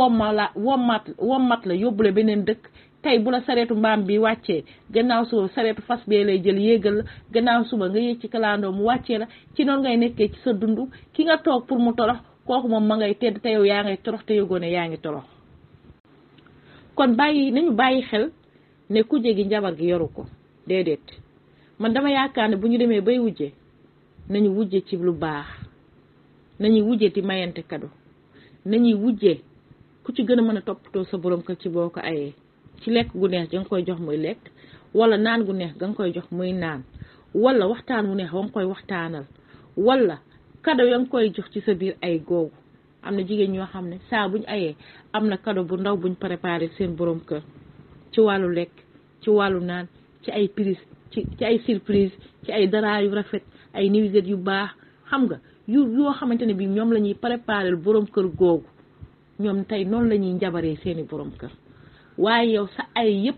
wommat la yóbbu la beneen dëkk tey bu la sareetu mbaam bi wàccee gannaaw suba sareetu fas bee lay jël yéegal la gannaaw suba nga yéeg ci kalandoo mu wàccee la ci noonu ngay nekkee ci sa dund ki nga toog pour mu torox kooku moom ma ngay tedd te yow yaa ngay torox te yëgoone yaa ngi torox kon nañu bàyyi xel ne kujje gi njabar gi yoru ko déedéet man dama yaakaar ne bu ñu demee bay wujje nañu wujje ci lu baax nañuy wujje ti mayante kado nañuy wujje ku ci gën a mën a toppatoo sa borom kër ci boo ko ayee ci lekk gu neex ga nga koy jox muy lekk wala naan gu neex ga nga koy jox muy naan wala waxtaan gu neex ba nga koy waxtaanal wala kado ya nga koy jox ci sa biir ay googu am na jigéen ñoo xam ne saa buñ ayee am na kado bu ndaw buñ préparé seen borom kër ci wàllu lekk ci wàllu naan ci ay prise ci ay surprise ci ay dara yu rafet ay nuisette yu baax xam nga yoo xamante ne bi ñoom la ñuy préparé borom kër googu ñoom tey noonu la ñuy njabaree seeni borom kër waaye yow sa ay yëpp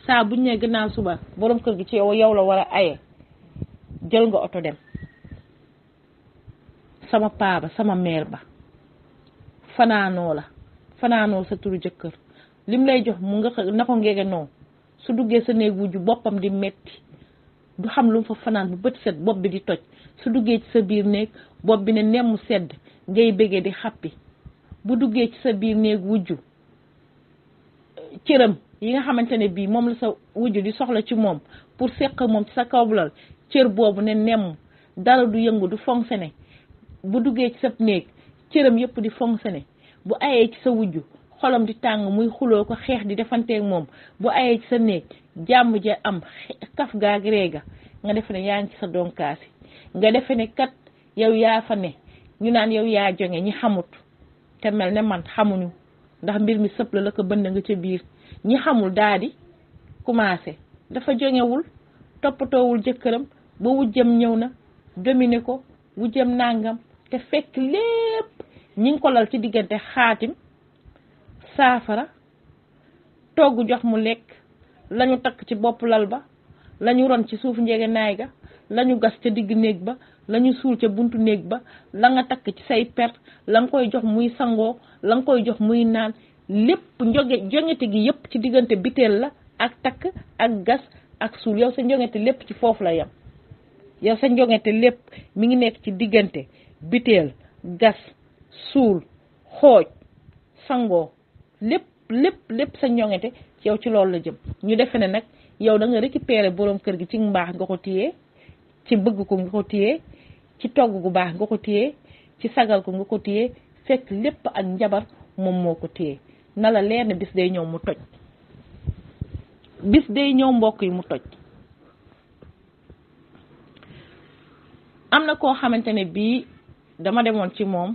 saa buñ ne gannaaw suba borom kër gi ci yow la war a aye jël nga oto dem sama paa ba sama mère ba fanaanoo sa turu jëkkër lim lay jox mu nga na ko ngege noo su duggee sa néeg wujju boppam di metti du xam lu mu fa fanaan bu bët set bopp bi di toj su duggee ci sa biir néeg bopp bi ne nemm sedd ngay bëggee di xappi bu duggee ci sa biir néeg wujju cëram yi nga xamante ne bii moom la sa wujju di soxla ci moom pour seq moom ci sa kawlal cër boobu ne nemm dara du yëngu du fonctionné bu duggee ci sa néeg cëram yëpp di fonctionné bu ayee ci sa wujju xolam di tàng muy xuloo ko xeex di defanteeg moom bu ayee ci sa néeg jàmm ja am kaf gaag reega nga defe ne yaa ngi ci sa donkaasi nga defe ne kat yow yaa fa ne ñu naan yow yaa jonge ñi xamut te mel ne man xamuñu ndax mbir mi sëpp la ko bënd nga ca biir ñi xamul daa di commencé dafa jongewul toppatoowul jëkkëram ba wujjam ñëw na dominer ko wujjam nàngam te fekk lépp ñi ngi ko lal ci diggante xaatim saafara togg jox mu lekk lañu takk ci bopp lal ba lañu ron ci suuf njege naay ga lañu gas ca digg néeg ba lañu suul ca buntu néeg ba la nga takk ci say per la nga koy jox muy sangoo la nga koy jox muy naan lépp jongete gi yépp ci diggante biteel la ak takk ak gas ak suul yow sa njongete lépp ci foofu la yam yow sa njongete lépp mi ngi nekk ci diggante biteel gas suul xooj sangoo lépp sa njongete ci yow ci loolu la jëm ñu defe ne nag yow da nga récupérer borom kër gi ci mbaax nga ko téyee ci bëgg ko nga ko téyee ci togg gu baax nga ko téyee ci sagal ko nga ko téyee fekk lépp ak njabar moom moo ko téyee na la leer ne bis day ñëw mu toj bis day ñëw mbokk yi mu toj am na koo xamante ne bii dama demoon ci moom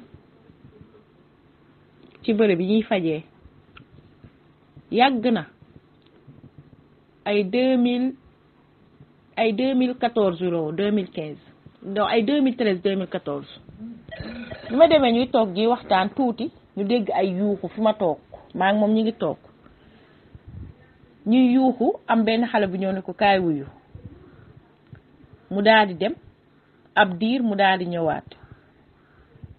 ci bërëb yi ñuy fajee yàgg na ay 2014 euro 2015 donc ay 2013 2014 bi ma demee ñuy toog gi waxtaan tuuti ñu dégg ay yuuxu fi ma toog maa ngi moom ñu ngi toog ñuy yuuxu am benn xale bu ñëw ne ko kaay wuyu mu daal di dem ab diir mu daal di ñëwaat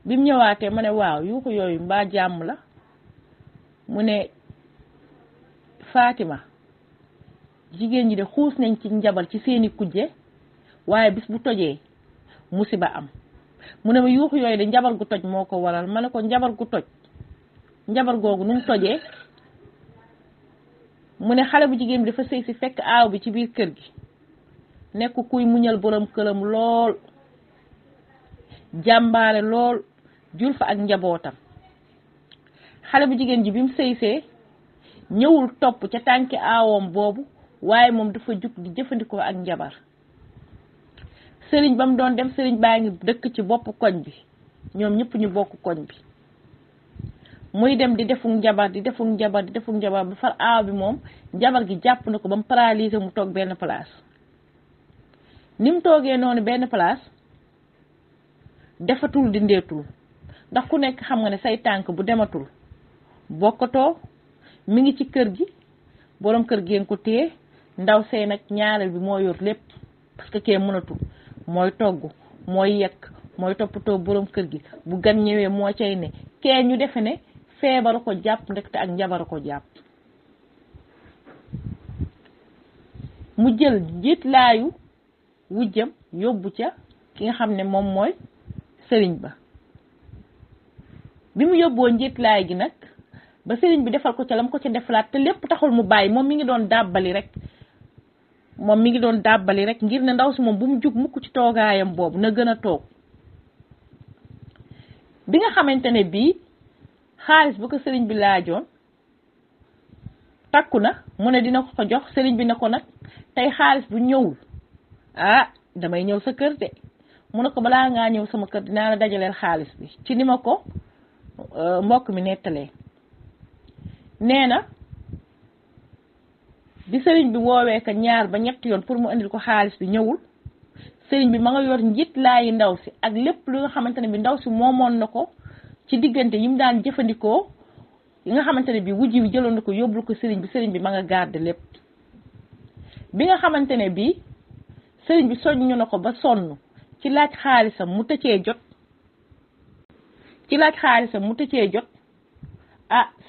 bi mu ñëwaatee ma ne waaw yuuxu yooyu mbaa jàmm la mu ne Fatima jigéen ñi de xuus nañ ci njabar ci seeni kujje waaye bis bu tojee musiba am mu ne ma yuuxu yooyu de njabar gu toj moo ko waral ma ne ko njabar gu toj njabar googu nu mu tojee mu ne xale bu jigéen bi dafa sëy si fekk aaw bi ci biir kër gi nekk kuy muñal borom këram lool jàmbaare lool jur fa ak njabootam xale bu jigéen ji bi mu sëysee ñëwul topp ca tànki aawoom boobu waaye moom dafa jug di jëfandikoo ak njabar sëriñ ba mu doon dem sëriñ baa ngi dëkk ci bopp koñ bi ñoom ñëpp ñu bokk koñ bi muy dem di defuk njabar di defuk njabar di defuk njabar ba far aaw bi moom njabar gi jàpp na ko ba mu paralysé mu toog benn place ni mu toogee noonu benn place defatul dindeetul ndax ku nekk xam nga ne say tànk bu dematul bokkatoo mi ngi ci kër gi borom kër gi ko téye ndaw see nag ñaareel bi moo yor lépp parce que kee mënatul mooy togg mooy yekk mooy toppatoo borom kër gi bu gan ñëwee moo cay ne kee ñu defe ne feebaru ko jàpp ndekte ak njabaru ko jàpp mu jël njiitlaayu wujjam yóbbu ca ki nga xam ne moom mooy sëriñ ba bi mu yóbboo njiitlaay gi nag ba sëriñ bi defal ko ca lam ko ca defalaat te lépp taxul mu bàyyi moom mi ngi doon dàbbali rek ngir ne ndaw si moom bu mu jug mukk ci toogaayam boobu na gën a toog bi nga xamante ne bii xaalis bu ko sëriñ bi laajoon takku na mu ne dina ko jox sëriñ bi ne ko nag tey xaalis bu ñëwul damay ñëw sa kër de mu ne ko balaa ngaa ñëw sama kër dinaa la dajaleel xaalis bi ci ni ma ko mbokk mi nettalee nee na bi sëriñ bi woowee ka ñaar ba ñett yoon pour mu indil ko xaalis bi ñëwul sëriñ bi ma nga yor njiit laayi ndaw si ak lépp lu nga xamante ne bi ndaw si moomoon na ko ci diggante yi mu daan jëfandikoo yi nga xamante ne bi wujji wi jëloon na ko yóbbul ko sëriñ bi ma nga garder lépp bi nga xamante ne bi sëriñ bi soññu na ko ba sonn ci laaj xaalisam mu tëccee jot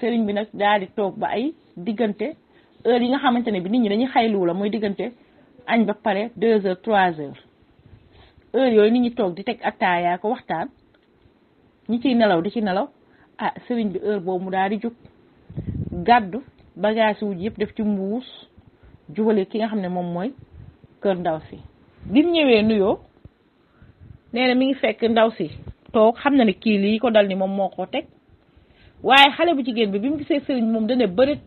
sëriñ bi nag daal di toog ba ay diggante heure yi nga xamante ne bi nit ñi dañuy xaylu la mooy diggante añ ba pare 2 heures 3 heures heure yooyu nit ñi toog di teg attaayaa ko waxtaan ñi ciy nelaw di ci nelaw sëriñ bi heure boobu mu daal di jóg gàddu bagage wuj yëpp def ci mbuus jubale ki nga xam ne moom mooy kër ndaw si bi mu ñëwee nuyoo nee na mi ngi fekk ndaw si toog xam na ne kii lii ko dal ni moom moo ko teg waaye xale bu jigéen bi mu gisee sëriñ bi moom dane bërit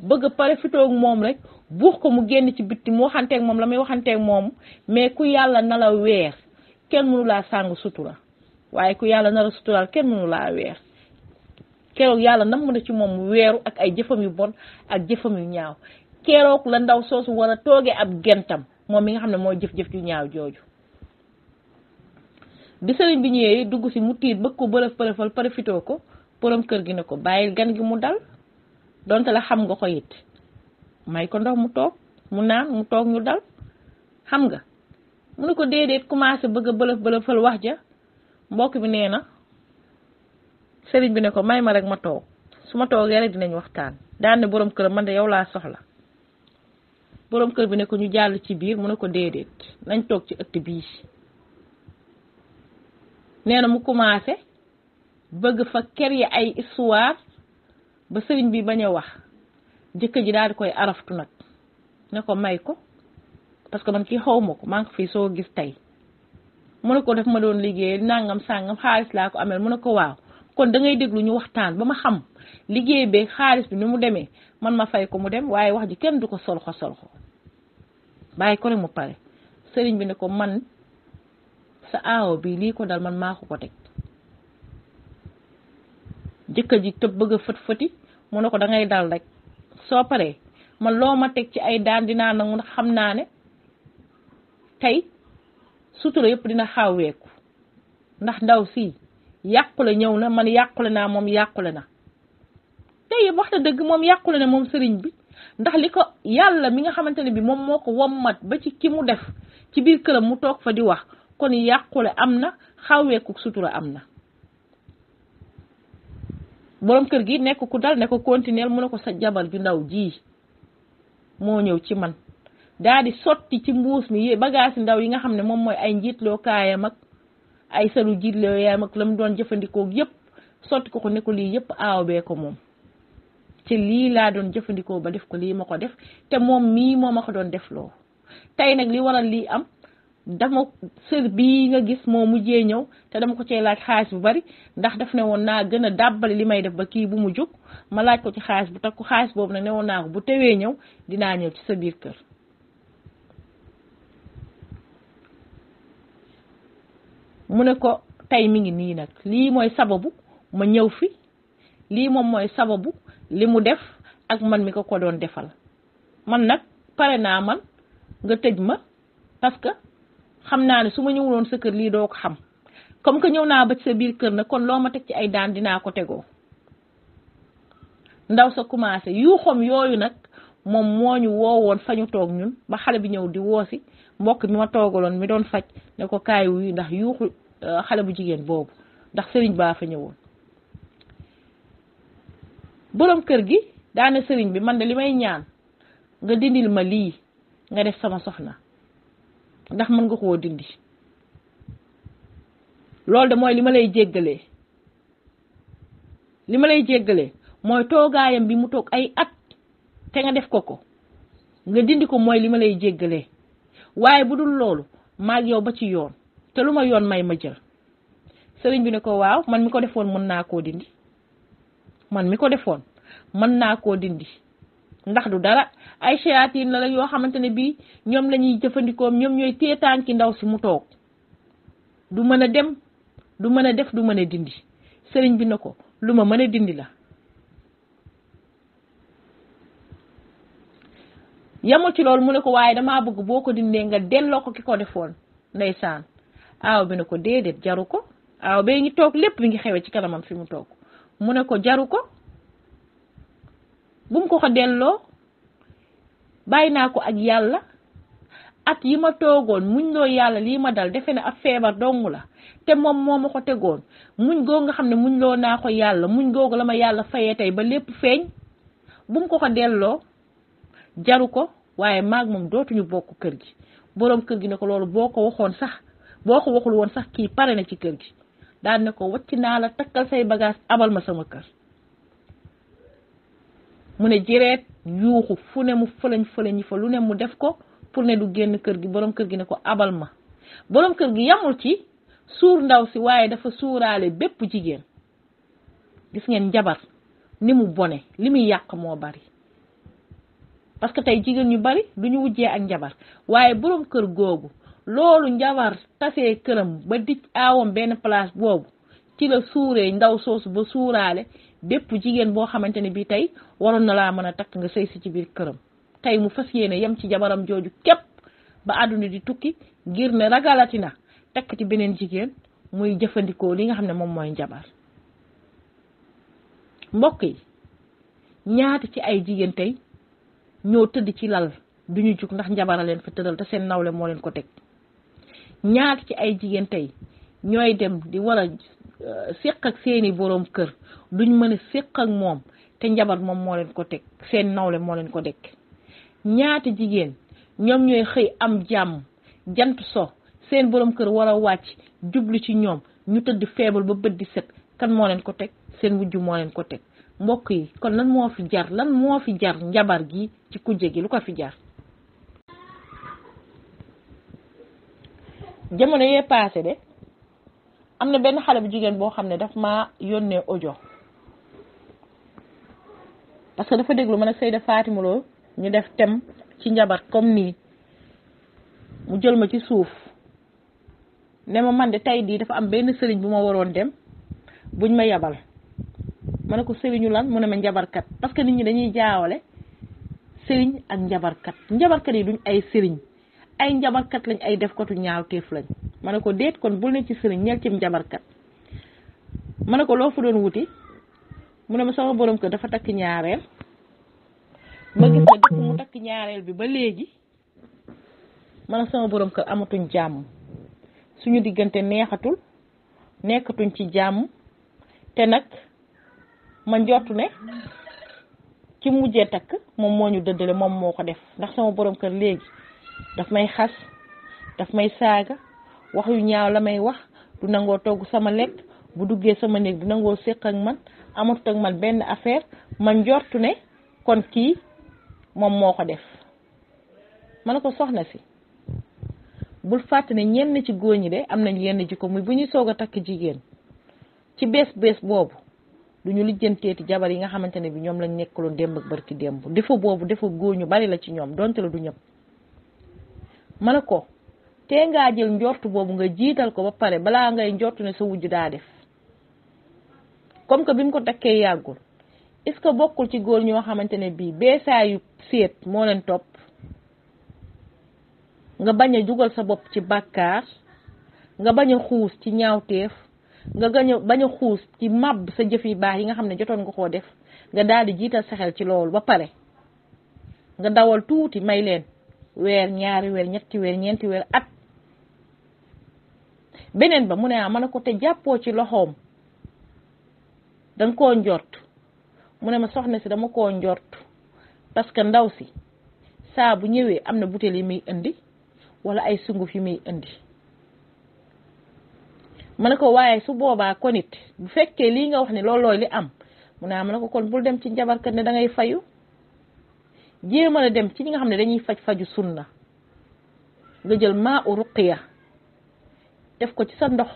bëgg pare fitoog moom rek buux ko mu génn ci bitti mu waxanteeg moom la muy waxanteeg moom mais ku yàlla na la weer kenn mënu laa sàng sutura waaye ku yàlla nar a suturaal kenn mënu laa weer keroog yàlla nam na ci moom mu weeru ak ay jëfam yu bon ak jëfam yu ñaaw keroog la ndaw soosu war a toogee ab gentam moom mi nga xam ne mooy jëf-jëf ju ñaaw jooju bi sëriñ bi ñëwee dugg si mu tiit bëgg ko bërëfal pare fitoo ko borom kër gi ne ko bàyyil gan gi mu dal donte la xam nga ko it may ko ndox mu toog mu naan mu toog ñu dal xam nga mu ne ko déedéet commencé bëgg a bëlëfal wax ja mbokk bi nee na sëriñ bi ne ko may ma rek ma toog su ma toogee rek dinañ waxtaan daan ne borom kër man de yow laa soxla borom kër bi ne ko ñu jàll ci biir mu ne ko déedéet nañ toog ci ëtt bii nee na mu commencé bëgg fa kër yi ay histoire ba sëriñ bi bañ a wax jëkkër ji daal di koy araftu nag ne ko may ko parce que man kii xaw ma ko maa ngi ko fii soo gis tey mu ne ko def ma doon liggéey nangam sàngam xaalis laa ko amel mu ne ko waaw kon da ngay déglu ñu waxtaan ba ma xam liggéey beeg xaalis bi ni mu demee man ma fay ko mu dem waaye wax ji kenn du ko solxo bàyyi ko rek mu pare sëriñ bi ne ko man sa aawo bi lii ko dal man maa ko teg jëkkër ji te bëgg a fët-fëti mu ne ko da ngay dal rek soo paree man loo ma teg ci ay daan dinaa nangu ndax xam naa ne tey sutura yëpp dina xawweeku ndax ndaw si yàqule ñëw na man yàqule naa moom yàqule na tey wax na dëgg moom yàqule na moom sëriñ bi ndax li ko yàlla mi nga xamante ne bi moom moo ko wommat ba ci ki mu def ci biir këram mu toog fa di wax kon yàqule am na xawweeku sutura am na. borom kër gi nekk ku dal ne ko continuer mu ne ko sa jabar ju ndaw ji moo ñëw ci man daa di sotti ci mbuus mi bagage ndaw yi nga xam ne moom mooy ay njiitloo kaayam ak ay salu jiitloo yaayam ak la mu doon jëfandikoo yëpp sotti ko ne ko lii yëpp aaw bee ko moom ci lii laa doon jëfandikoo ba def ko lii ma ko def te moom mii moo ma ko doon def loo tey nag li waral lii am dama sër bii nga gis moo mujjee ñëw te dama ko cee laaj xaalis bu bari ndax daf ne woon naa gën a dàbbali li may def ba kii bu mu jóg ma laaj ko ci xaalis bu takku xaalis boobu nag ne woon naa ko bu tewee ñëw dinaa ñëw ci sa biir kër. mu ne ko tey mi ngi nii nag lii mooy sababu ma ñëw fi lii moom mooy sababu li mu def ak man mi ko doon defal man nag pare naa man nga tëj ma parce que xam naa ne su ma ñëwuloon sa kër lii doo ko xam comme que ñëw naa ba ci sa biir kër nag kon loo ma teg ci ay daan dinaa ko tegoo. ndaw sa commencé yuuxam yooyu nag moom moo ñu woowoon fa ñu toog ñun ba xale bi ñëw di woosi mbokk mi ma toogaloon mi doon faj ne ko kaay wuyu ndax yuuxu xale bu jigéen boobu ndax sëriñ baa fa ñëwoon. borom kër gi daane sëriñ bi man de li may ñaan nga dindil ma lii nga def sama soxna ndax mën nga koo dindi loolu de mooy li ma lay jéggalee mooy toogaayam bi mu toog ay at te nga def ko nga dindi ko mooy li ma lay jéggalee waaye bu dul loolu maag yow ba ci yoon te lu ma yoon may ma jël. sëriñ bi ne ko waaw man mi ko defoon mën naa koo dindi ndax du dara ay shayatin la yoo xamante ne bii ñoom la ñuy jëfandikoo ñoom ñooy téetaan ki ndaw si mu toog du mën a dem du mën a def du mën a dindi. sëriñ bi ne ko lu ma mën a dindi la. yamul ci loolu mu ne ko waaye damaa bëgg boo ko dindee nga delloo ko ki ko defoon ndeysaan aaw bi ne ko déedéet jaru ko aaw bee ngi toog lépp bi ngi xewe ci kanamam fi mu toog mu ne ko jaru ko bu mu ko delloo bàyyi naa ko ak yàlla at yi ma toogoon muñ loo yàlla lii ma dal defe ne ab feebar dong la te moom moo ma ko tegoon muñ googu nga xam ne muñ loo naa ko yàlla muñ googu la ma yàlla fayee tey ba lépp feeñ bu mu ko delloo jaru ko waaye maag moom dootuñu bokk kër gi. boroom kër gi ne ko loolu boo ko waxul woon sax kii pare na ci kër gi daan ne ko wacc naa la takkal say bagage abal ma sama kër. mu ne jëreet yuuxu fu ne mu fëlañ fa lu ne mu def ko pour ne du génn kër gi. boroom kër gi ne ko abal ma. boroom kër gi yamul ci suur ndaw si waaye dafa suuraale bépp jigéen. gis ngeen njabar ni mu bone li muy yàq moo bari parce que tey jigéen ñu bari duñu wujjee ak njabar waaye boroom kër googu loolu njabar tasee këram ba dij aawam benn place boobu ci la suuree ndaw soosu ba suuraale bépp jigéen boo xamante ne bii tey waroon na laa mën a takk nga sëy si ci biir këram. tey mu fas yéene yem ci jabaram jooju képp ba àdduna di tukki ngir ne ragalati na takk ci beneen jigéen muy jëfandikoo li nga xam ne moom mooy njabar. mbokk yi ñaata ci ay jigéen tey ñoo tëdd ci lal duñu jug ndax njabara leen fa tëral te seen nawle moo leen ko teg. ñaata ci ay jigéen tey ñooy dem di war a séq ak seeni boroom kër duñ mën a séq ak moom te njabar moom moo leen ko teg seen nawle moo leen ko teg. ñaata jigéen ñoom ñooy xëy am jàmm jant so seen boroom kër war a wàcc jublu ci ñoom ñu tëdd feebar ba bët di set kan moo leen ko teg seen wujju moo leen ko teg. mbokk yi kon lan moo fi jar njabar gi ci kujje gi lu ko fi jar. jamono yee passé de am na benn xale bu jigéen boo xam ne daf maa yónnee audio parce que dafa déglu man ak Seyda Fatima Lo ñu def thème ci njabar comme nii mu jël ma ci suuf ne ma man de tey di dafa am benn sëriñ bu ma waroon dem buñ ma yabal. ma ne ko sëriñu lan mu ne ma njabarkat parce que nit ñi dañuy jaawale sëriñ ak njabarkat yi duñ ay sëriñ ay njabarkat lañ ay defkatu ñaawteef lañ. ma ne ko déet kon bul ne ci sëriñ ñeel ci njabarkat. ma ne ko loo fa doon wuti mu ne ma sama borom kër dafa takk ñaareel ma gis ne dëpp mu takk ñaareel bi ba léegi man ak sama borom kër amatuñ jàmm suñu diggante neexatul nekkatuñ ci jàmm te nag ma njortu ne ci mujjee takk moom moo ñu dëddale moom moo ko def ndax sama borom kër léegi daf may xas daf may saaga wax yu ñaaw la may wax du nangoo togg sama lekk bu duggee sama néeg du nangoo séq ak man amatut ak man benn affaire ma njortu ne kon kii moom moo ko def ma ne ko soxna si bul fàtte ne ñenn ci góor ñi de am nañ yenn jikko muy bu ñuy soog a takk jigéen ci bees boobu du ñu lijjanteeti jabar yi nga xamante ne bi ñoom lañ nekkaloon démb ak barki démb defa boobu defa góor ñu bari la ci ñoom donte la du ñëpp ma ne ko tee ngaa jël njortu boobu nga jiital ko ba pare balaa ngay njortu ne sa wujj daa def comme que bi mu ko takkee yàggul est-ce que bokkul ci góor ñoo xamante ne bii beesaayu séet moo leen topp nga bañ a jugal sa bopp ci bàkkaar nga bañ a xuus ci ñaawteef nga bañ a xuus ci màbb sa jëf yi baax yi nga xam ne jotoon nga koo def nga daal di jiital sa xel ci loolu ba pare nga dawal tuuti may leen weer ñaari weer ñetti weer ñeenti weer at beneen ba mu ne ma ne ko te jàppoo ci loxoom danga koo njort mu ne ma soxna si dama koo njort parce que ndaw si saa bu ñëwee am na butéel yi muy indi wala ay sunguf yi muy indi ma ne ko waaye su boobaa kon it bu fekkee lii nga wax ne loolooy li am mu ne ma ne ko kon bul dem ci njabarkat ne da ngay fayu jéem a dem ci ñi nga xam ne dañuy faju sunna nga jël maa u ruqiya def ko ci sa ndox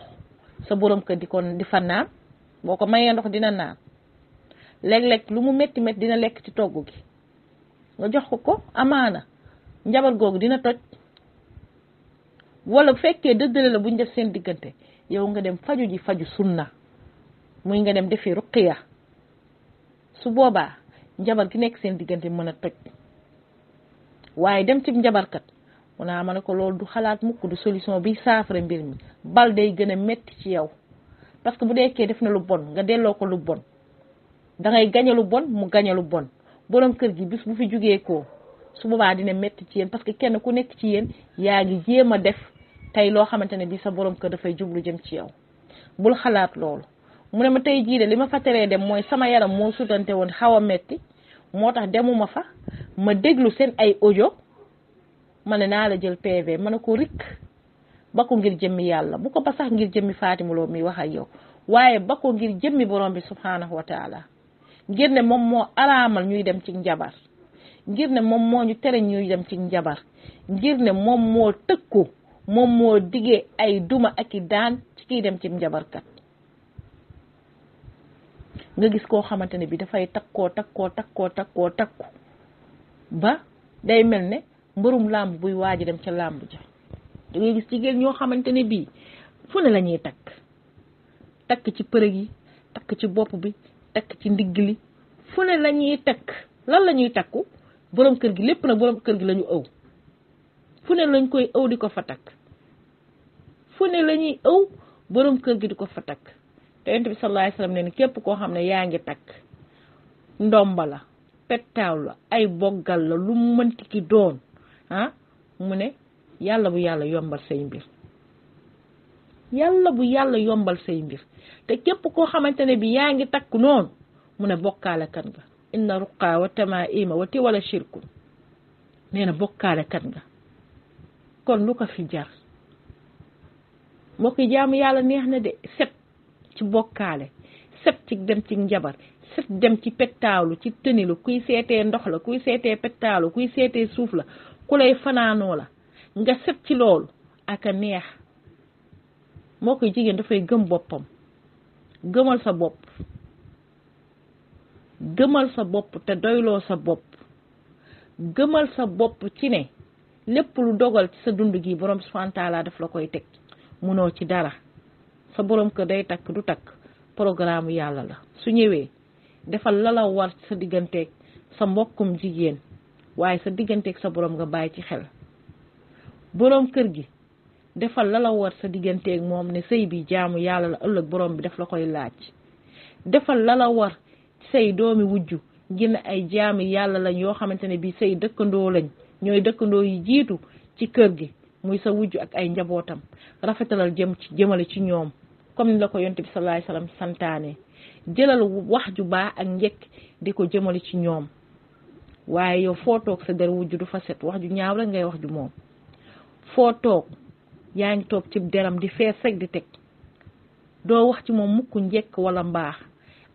sa borom kër di fa naan boo ko mayee ndox dina naan léeg-léeg lu mu métti dina lekk ci togg gi nga jox ko amaana njabar googu dina toj wala bu fekkee dëddale la buñ def seen diggante yow nga dem faju ji faju sunna muy nga dem defi ruqiya su boobaa njabar gi nekk seen diggante mën a toj waaye dem ci njabarkat mu naa ma ne ko loolu du xalaat mukk du solution bi saafara mbir mi bal day gën a metti ci yow parce que bu deekee def na lu bon nga delloo ko lu bon da ngay gañe lu bon mu gañe lu bon borom kër gi bis bu fi jugee ko su boobaa dina metti ci yéen parce que kenn ku nekk ci yéen yaa ngi jéem a def tey loo xamante ne bi sa borom kër dafay jublu jëm ci yow bul xalaat loolu mu ne ma tey jii de li ma fa teree dem mooy sama yaram moo sutante woon xaw a metti moo tax demuma fa ma déglu seen ay audio ma ne naa la jël PV ma ne ko rik ba ko ngir jëmmi yàlla bu ko ba sax ngir jëmmi Fatima Lo mi wax ak yow waaye ba ko ngir jëmmi borom bi subhanahu wa taala ngir ne moom moo araamal ñuy dem ci njabar ngir ne moom moo ñu tere ñuy dem ci njabar ngir ne moom moo tëkku moom moo diggee ay duma ak i daan ci kiy dem ci njabarkat nga gis koo xamante ne bi dafay takkoo ba day mel ne mbërum làmb buy waaji dem ca làmb ja da ngay gis jigéen ñoo xamante ne bii fu ne la ñuy takk ci përëg yi takk ci bopp bi takk ci ndigg li fu ne la ñuy takk lan la ñuy takku borom kër gi lépp nag borom kër gi la ñu ëw fu ne lañ koy ëw di ko fa takk fu ne la ñuy ëw borom kër gi di ko fa takk te Yonent bi sallallahu alayhi wasallam ne képp koo xam ne yaa ngi takk ndomba la pettaaw la ay boggal la lu mënti ki doon mu ne yàlla bu yàlla yombal say mbir yàlla bu yàlla yombal say mbir te képp koo xamante ne bi yaa ngi takk noonu mu ne bokkaale kan nga inna ruqa wa tamaima wa tiwala shirku nee na bokkaale kan nga kon lu ko fi jar moo koy jaamu yàlla neex na de set ci bokkaale set ci dem ci njabar set dem ci pettaawlu ci tënilu kuy seetee ndox la kuy seetee pettaawlu kuy seetee suuf la ku lay fanaanoo la nga set ci loolu ak a neex moo koy jigéen dafay gëm boppam gëmal sa bopp te doyloo sa bopp gëmal sa bopp ci ne lépp lu dogal ci sa dund gi borom subhanahu wa taala daf la koy teg munoo ci dara sa borom kër day takk du takk programme yàlla la su ñëwee defal la war sa digganteeg sa mbokkum jigéen waaye sa digganteeg sa borom nga bàyyi ci xel borom kër gi defal la war sa digganteeg moom ne sëy bi jaamu yàlla la ëllëg borom bi daf la koy laaj defal la war say doomi wujju ngir ne ay jaami yàlla lañ yoo xamante ne bii say dëkkandoo lañ ñooy dëkkandoo yi jiitu ci kër gi muy sa wujju ak ay njabootam rafetalal jëmale ci ñoom comme ni la ko yonent bi sallallahu alayhi wasallam santaane jëlal wax ju baax ak njëkk di ko jëmale ci ñoom waaye yow foo toog sa der wujju du fa set wax ju ñaaw la ngay wax ju moom foo toog yaa ngi toog ci deram di fees rek di teg doo wax ci moom mukk njëkk wala mbaax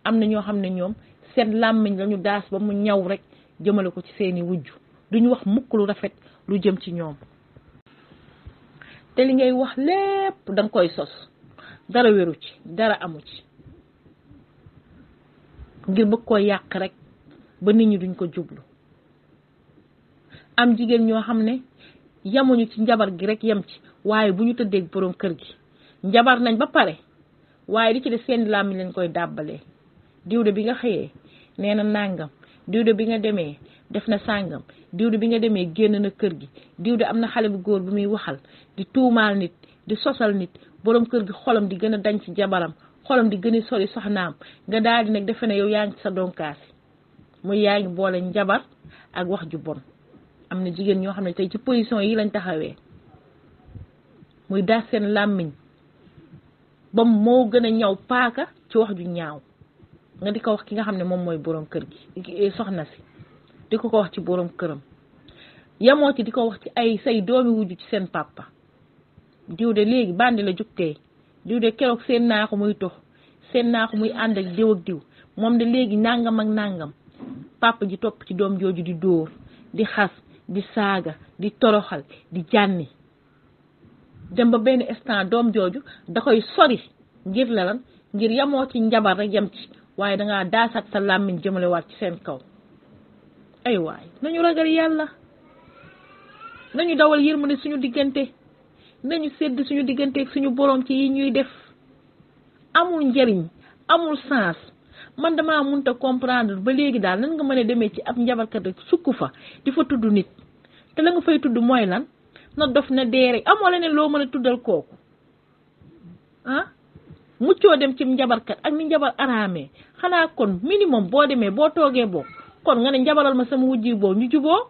am na ñoo xam ne ñoom seen làmmiñ lañu daas ba mu ñaw rek jëmale ko ci seeni wujju duñu wax mukk lu rafet lu jëm ci ñoom te li ngay wax lépp danga koy sos dara wéru ci dara amu ci ngir bëgg koo yàq rek ba nit ñi duñ ko jublu am jigéen ñoo xam ne yamuñu ci njabar gi rek yem ci waaye bu ñu tëddee boroom kër gi njabar nañ ba pare waaye di ci def seen làmmiñ lañ koy dàbbalee diwde bi nga xëyee nee na nàngam diwde bi nga demee def na sàngam diwde bi nga demee génn na kër gi diwde am na xale bu góor bu muy waxal di tuumaal nit di sosal nit boroom kër gi xolam di gën a dañ ci jabaram xolam di gën a sori soxnaam nga daal di nag defe ne yow yaa ngi ci sa donkaasi muy yaa ngi boole njabar ak wax ju bon am na jigéen ñoo xam ne tey ci position yi lañ taxawee muy daas seen làmmiñ ba moo gën a ñaw paaka ci wax ju ñaaw nga di ko wax ki nga xam ne moom mooy boroom kër gi soxna si di ko wax ci boroom këram yamoo ci di ko wax ci ay say doomi wujju ci seen papa diw de léegi bandi la jugtee diw de keroog seen naa ko muy tox seen naa ko muy ànd ak diw ak diw moom de léegi nangam ak nangam papa ji topp ci doom jooju di dóor di xas di saaga di toroxal di jànni dem ba benn instant doom jooju da koy sori ngir lan ngir yamoo ci njabar rek yem ci waaye dangaa daasaat sa làmmiñ jëmale waat ci seen kaw ay waay nañu ragal yàlla nañu dawal yërmande suñu diggante nañu sedd suñu diggante ak suñu borom ci yi ñuy def amul njariñ amul sens man damaa mënta comprendre ba léegi daal nan nga mën a demee ci ab njabarkat rek sukk fa di fa tudd nit te la nga fay tudd mooy lan na dof na dee rek amoo leneen loo mën a tuddal kooku ah muccoo dem ci njabarkat ak ni njabar araamee xanaa kon minimum boo demee boo toogee boo kon nga ne njabaral ma sama wujji boo ñu juboo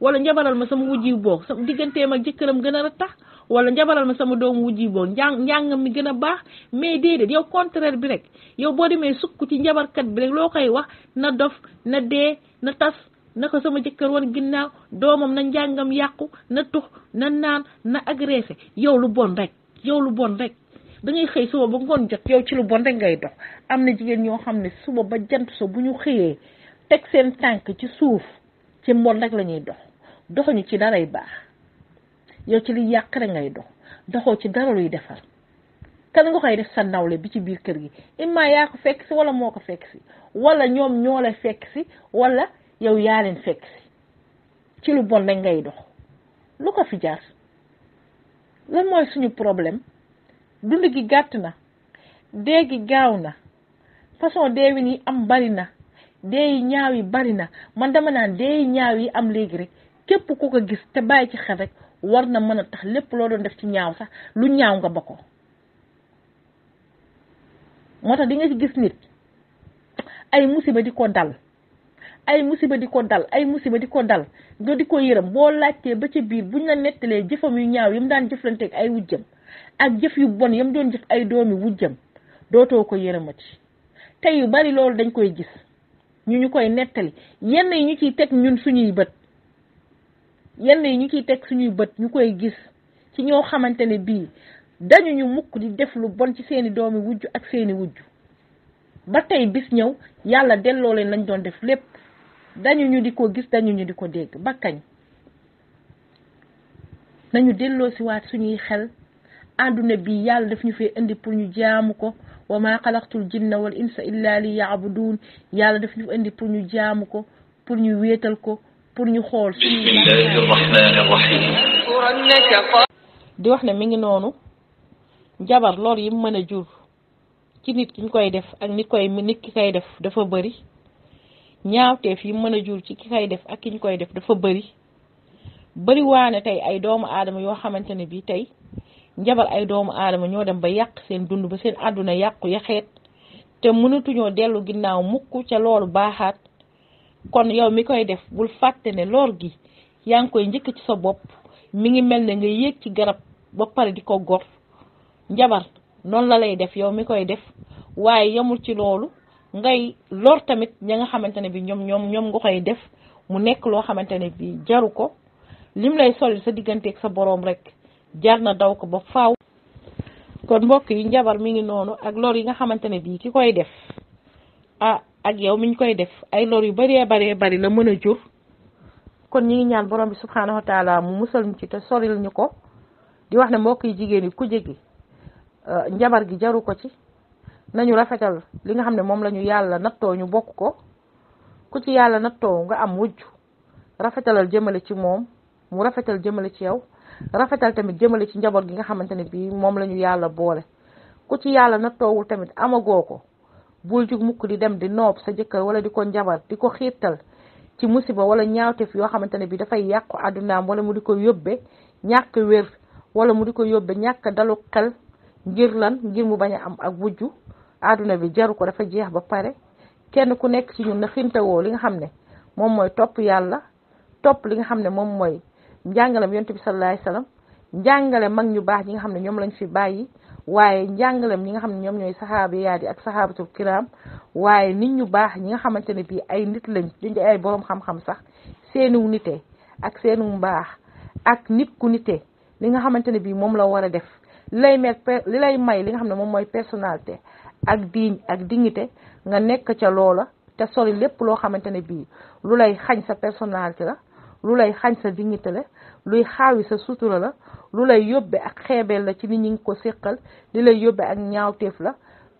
wala njabaral ma sama wujji boo sama digganteem ak jëkkëram gën a tax wala njabaral ma sama doomu wujji boo njàngam mi gën a baax mais déedéet yow contraire bi rek yow boo demee sukk ci njabarkat bi rek loo koy wax na dof na dee na tas na ko sama jëkkër woon ginnaaw doomam na njàngam yàqu na tux na naan na agressé yow lu bon rek yow lu bon rek da ngay xëy suba ba ngoon jot yow ci lu bon rek ngay dox am na jigéen ñoo xam ne suba ba jant so bu ñu xëyee teg seen tànk ci suuf ci mbon rek la ñuy doxuñu ci daray baax yow ci li yàq rek ngay doxoo ci dara luy defar kan nga koy def sa nawle bi ci biir kër gi imma yaa ko fekk si wala moo ko fekk si wala ñoom ñoo la fekk si wala yow yaa leen fekk si ci lu bon rek ngay dox lu ko fi jaar lan mooy suñu problème dund gi gàtt na dee gi gaaw na façon deewin yi am bari na dee yi ñaaw yi bari na man dama naan dee yi ñaaw yi am léegi rek képp ku ko gis te bàyyi ci xel rek war na mën a tax lépp loo doon def ci ñaaw sax lu ñaaw nga ba ko moo tax di nga ci gis nit ay musiba di ko dal ay musiba di ko dal ay musiba di ko dal nga di ko yërëm boo laajtee ba ca biir buñ la nettalee jëfam yu ñaaw yi mu daan jëflanteeg ay wujjam ak jëf yu bon yam doon jëf ay doomi wujjam dootoo ko yërëmati te yu bari loolu dañ koy gis ñu koy nettali yenn yi ñu ciy teg ñun suñuy bët ñu koy gis ci ñoo xamante ne bii dañu ñu mukk di def lu bon ci seeni doomi wujj ak seeni wujj ba tey bis ñëw yàlla delloo leen lañ doon def lépp dañu ñu di ko gis dañu ñu di ko dégg ba kañ nañu delloo si waat suñuy xel àdduna bi yàlla daf ñu fee indi pour ñu jaamu ko wa ma xalaqtul jinna wal insa illa li ya'budun yàlla daf ñu indi pour ñu jaamu ko pour ñu wéetal ko pour ñu xool bismillahir rahmanir rahim di wax ne mi ngi noonu jabar lool yi mën a jur ci nit ki ñu koy def ak nit ki koy def dafa bëri ñaawteef yi mën a jur ci ki koy def ak ki ñu koy def dafa bëri waane tey ay doomu aadama yoo xamante ne bii tey njabar ay doomu aadama ñoo dem ba yàq seen dund ba seen àdduna yàqu yaxeet te mënatuñoo dellu ginnaaw mukk ca loolu baaxaat kon yow mi koy def bul fàtte ne lor gi yaa ngi koy njëkk ci sa bopp mi ngi mel ne nga yéeg ci garab ba pare di ko gor. njabar noonu la lay def yow mi koy def waaye yemul ci loolu ngay lor tamit ña nga xamante ne bi ñoom nga koy def mu nekk loo xamante ne bi jaru ko lim lay solil sa digganteeg sa boroom rek jar na daw ko ba faaw. kon mbokk yi njabar mi ngi noonu ak lor yi nga xamante ne bii ki koy def ak yow miñ koy def ay lor yu bari la mën a jur. kon ñi ngi ñaan borom bi subhanahu wa taala mu musal ñu ci te soril ñu ko di wax ne mbokk yi jigéen yi ku jégi njabar gi jaru ko ci nañu rafetal li nga xam ne moom la ñu yàlla nattoo ñu bokk ko ku ci yàlla nattoo nga am wujj rafetalal jëmale ci moom mu rafetal jëmale ci yow rafetal tamit jëmale ci njaboot gi nga xamante ne bii moom la ñu yàlla boole. ku ci yàlla nattoowul tamit amagoo ko bul jug mukk di dem di noob sa jëkkër wala di ko njabar di ko xiirtal ci musiba wala ñaawteef yoo xamante ne bii dafay yàqu àddunaam wala mu di ko yóbbe ñàkk wér wala mu di ko yóbbe ñàkk dalu xel ngir lan ngir mu bañ a am ak wujju àdduna bi jaru ko dafa jeex ba pare. kenn ku nekk ci ñun na xintewoo li nga xam ne moom mooy topp yàlla topp li nga xam ne moom mooy njàngalem yonent bi sallallahu alayhi wasallam njàngale mag ñu baax ñi nga xam ne ñoom lañ fi bàyyi waaye njàngalem ñi nga xam ne ñoom ñooy saxaabiyaat yi ak saxaabatul kiram waaye nit ñu baax ñi nga xamante ne bii ay nit lañ duñ ay boroom xam-xam sax seenu nite ak seenu mbaax ak nit ku nite li nga xamante ne bii moom la war a def li lay may li nga xam ne moom mooy personnalité ak digne ak dignité nga nekk ca loola te sori lépp loo xamante ne bii lu lay xañ sa personnalité la lu lay xañ sa dignité la luy xaawi sa sutura la lu lay yóbbe ak xeebeel la ci nit ñi ngi ko séqal li lay yóbbe ak ñaawteef la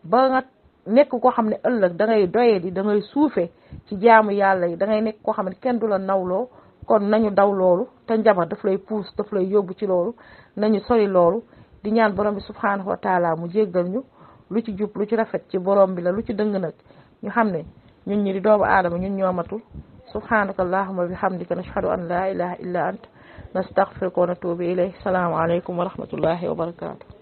ba nga nekk koo xam ne ëllëg da ngay doyee di da ngay suufe ci jaamu yàlla yi da ngay nekk koo xam ne kenn du la nawloo. kon nañu daw loolu te njabar daf lay puus daf lay yóbbu ci loolu nañu sori loolu di ñaan borom bi subhanahu wa taala mu jéggal ñu lu ci jub lu ci rafet ci borom bi la lu ci dëng nag ñu xam ne ñun ñi di doomu aadama ñun ñoomatul subhanaka allahumma bihamdika nashhadu an la ilaha illa ant nastaghfiruka wa natubu ilayk salaamu alaykum wa rahmatullahi wa barakatuh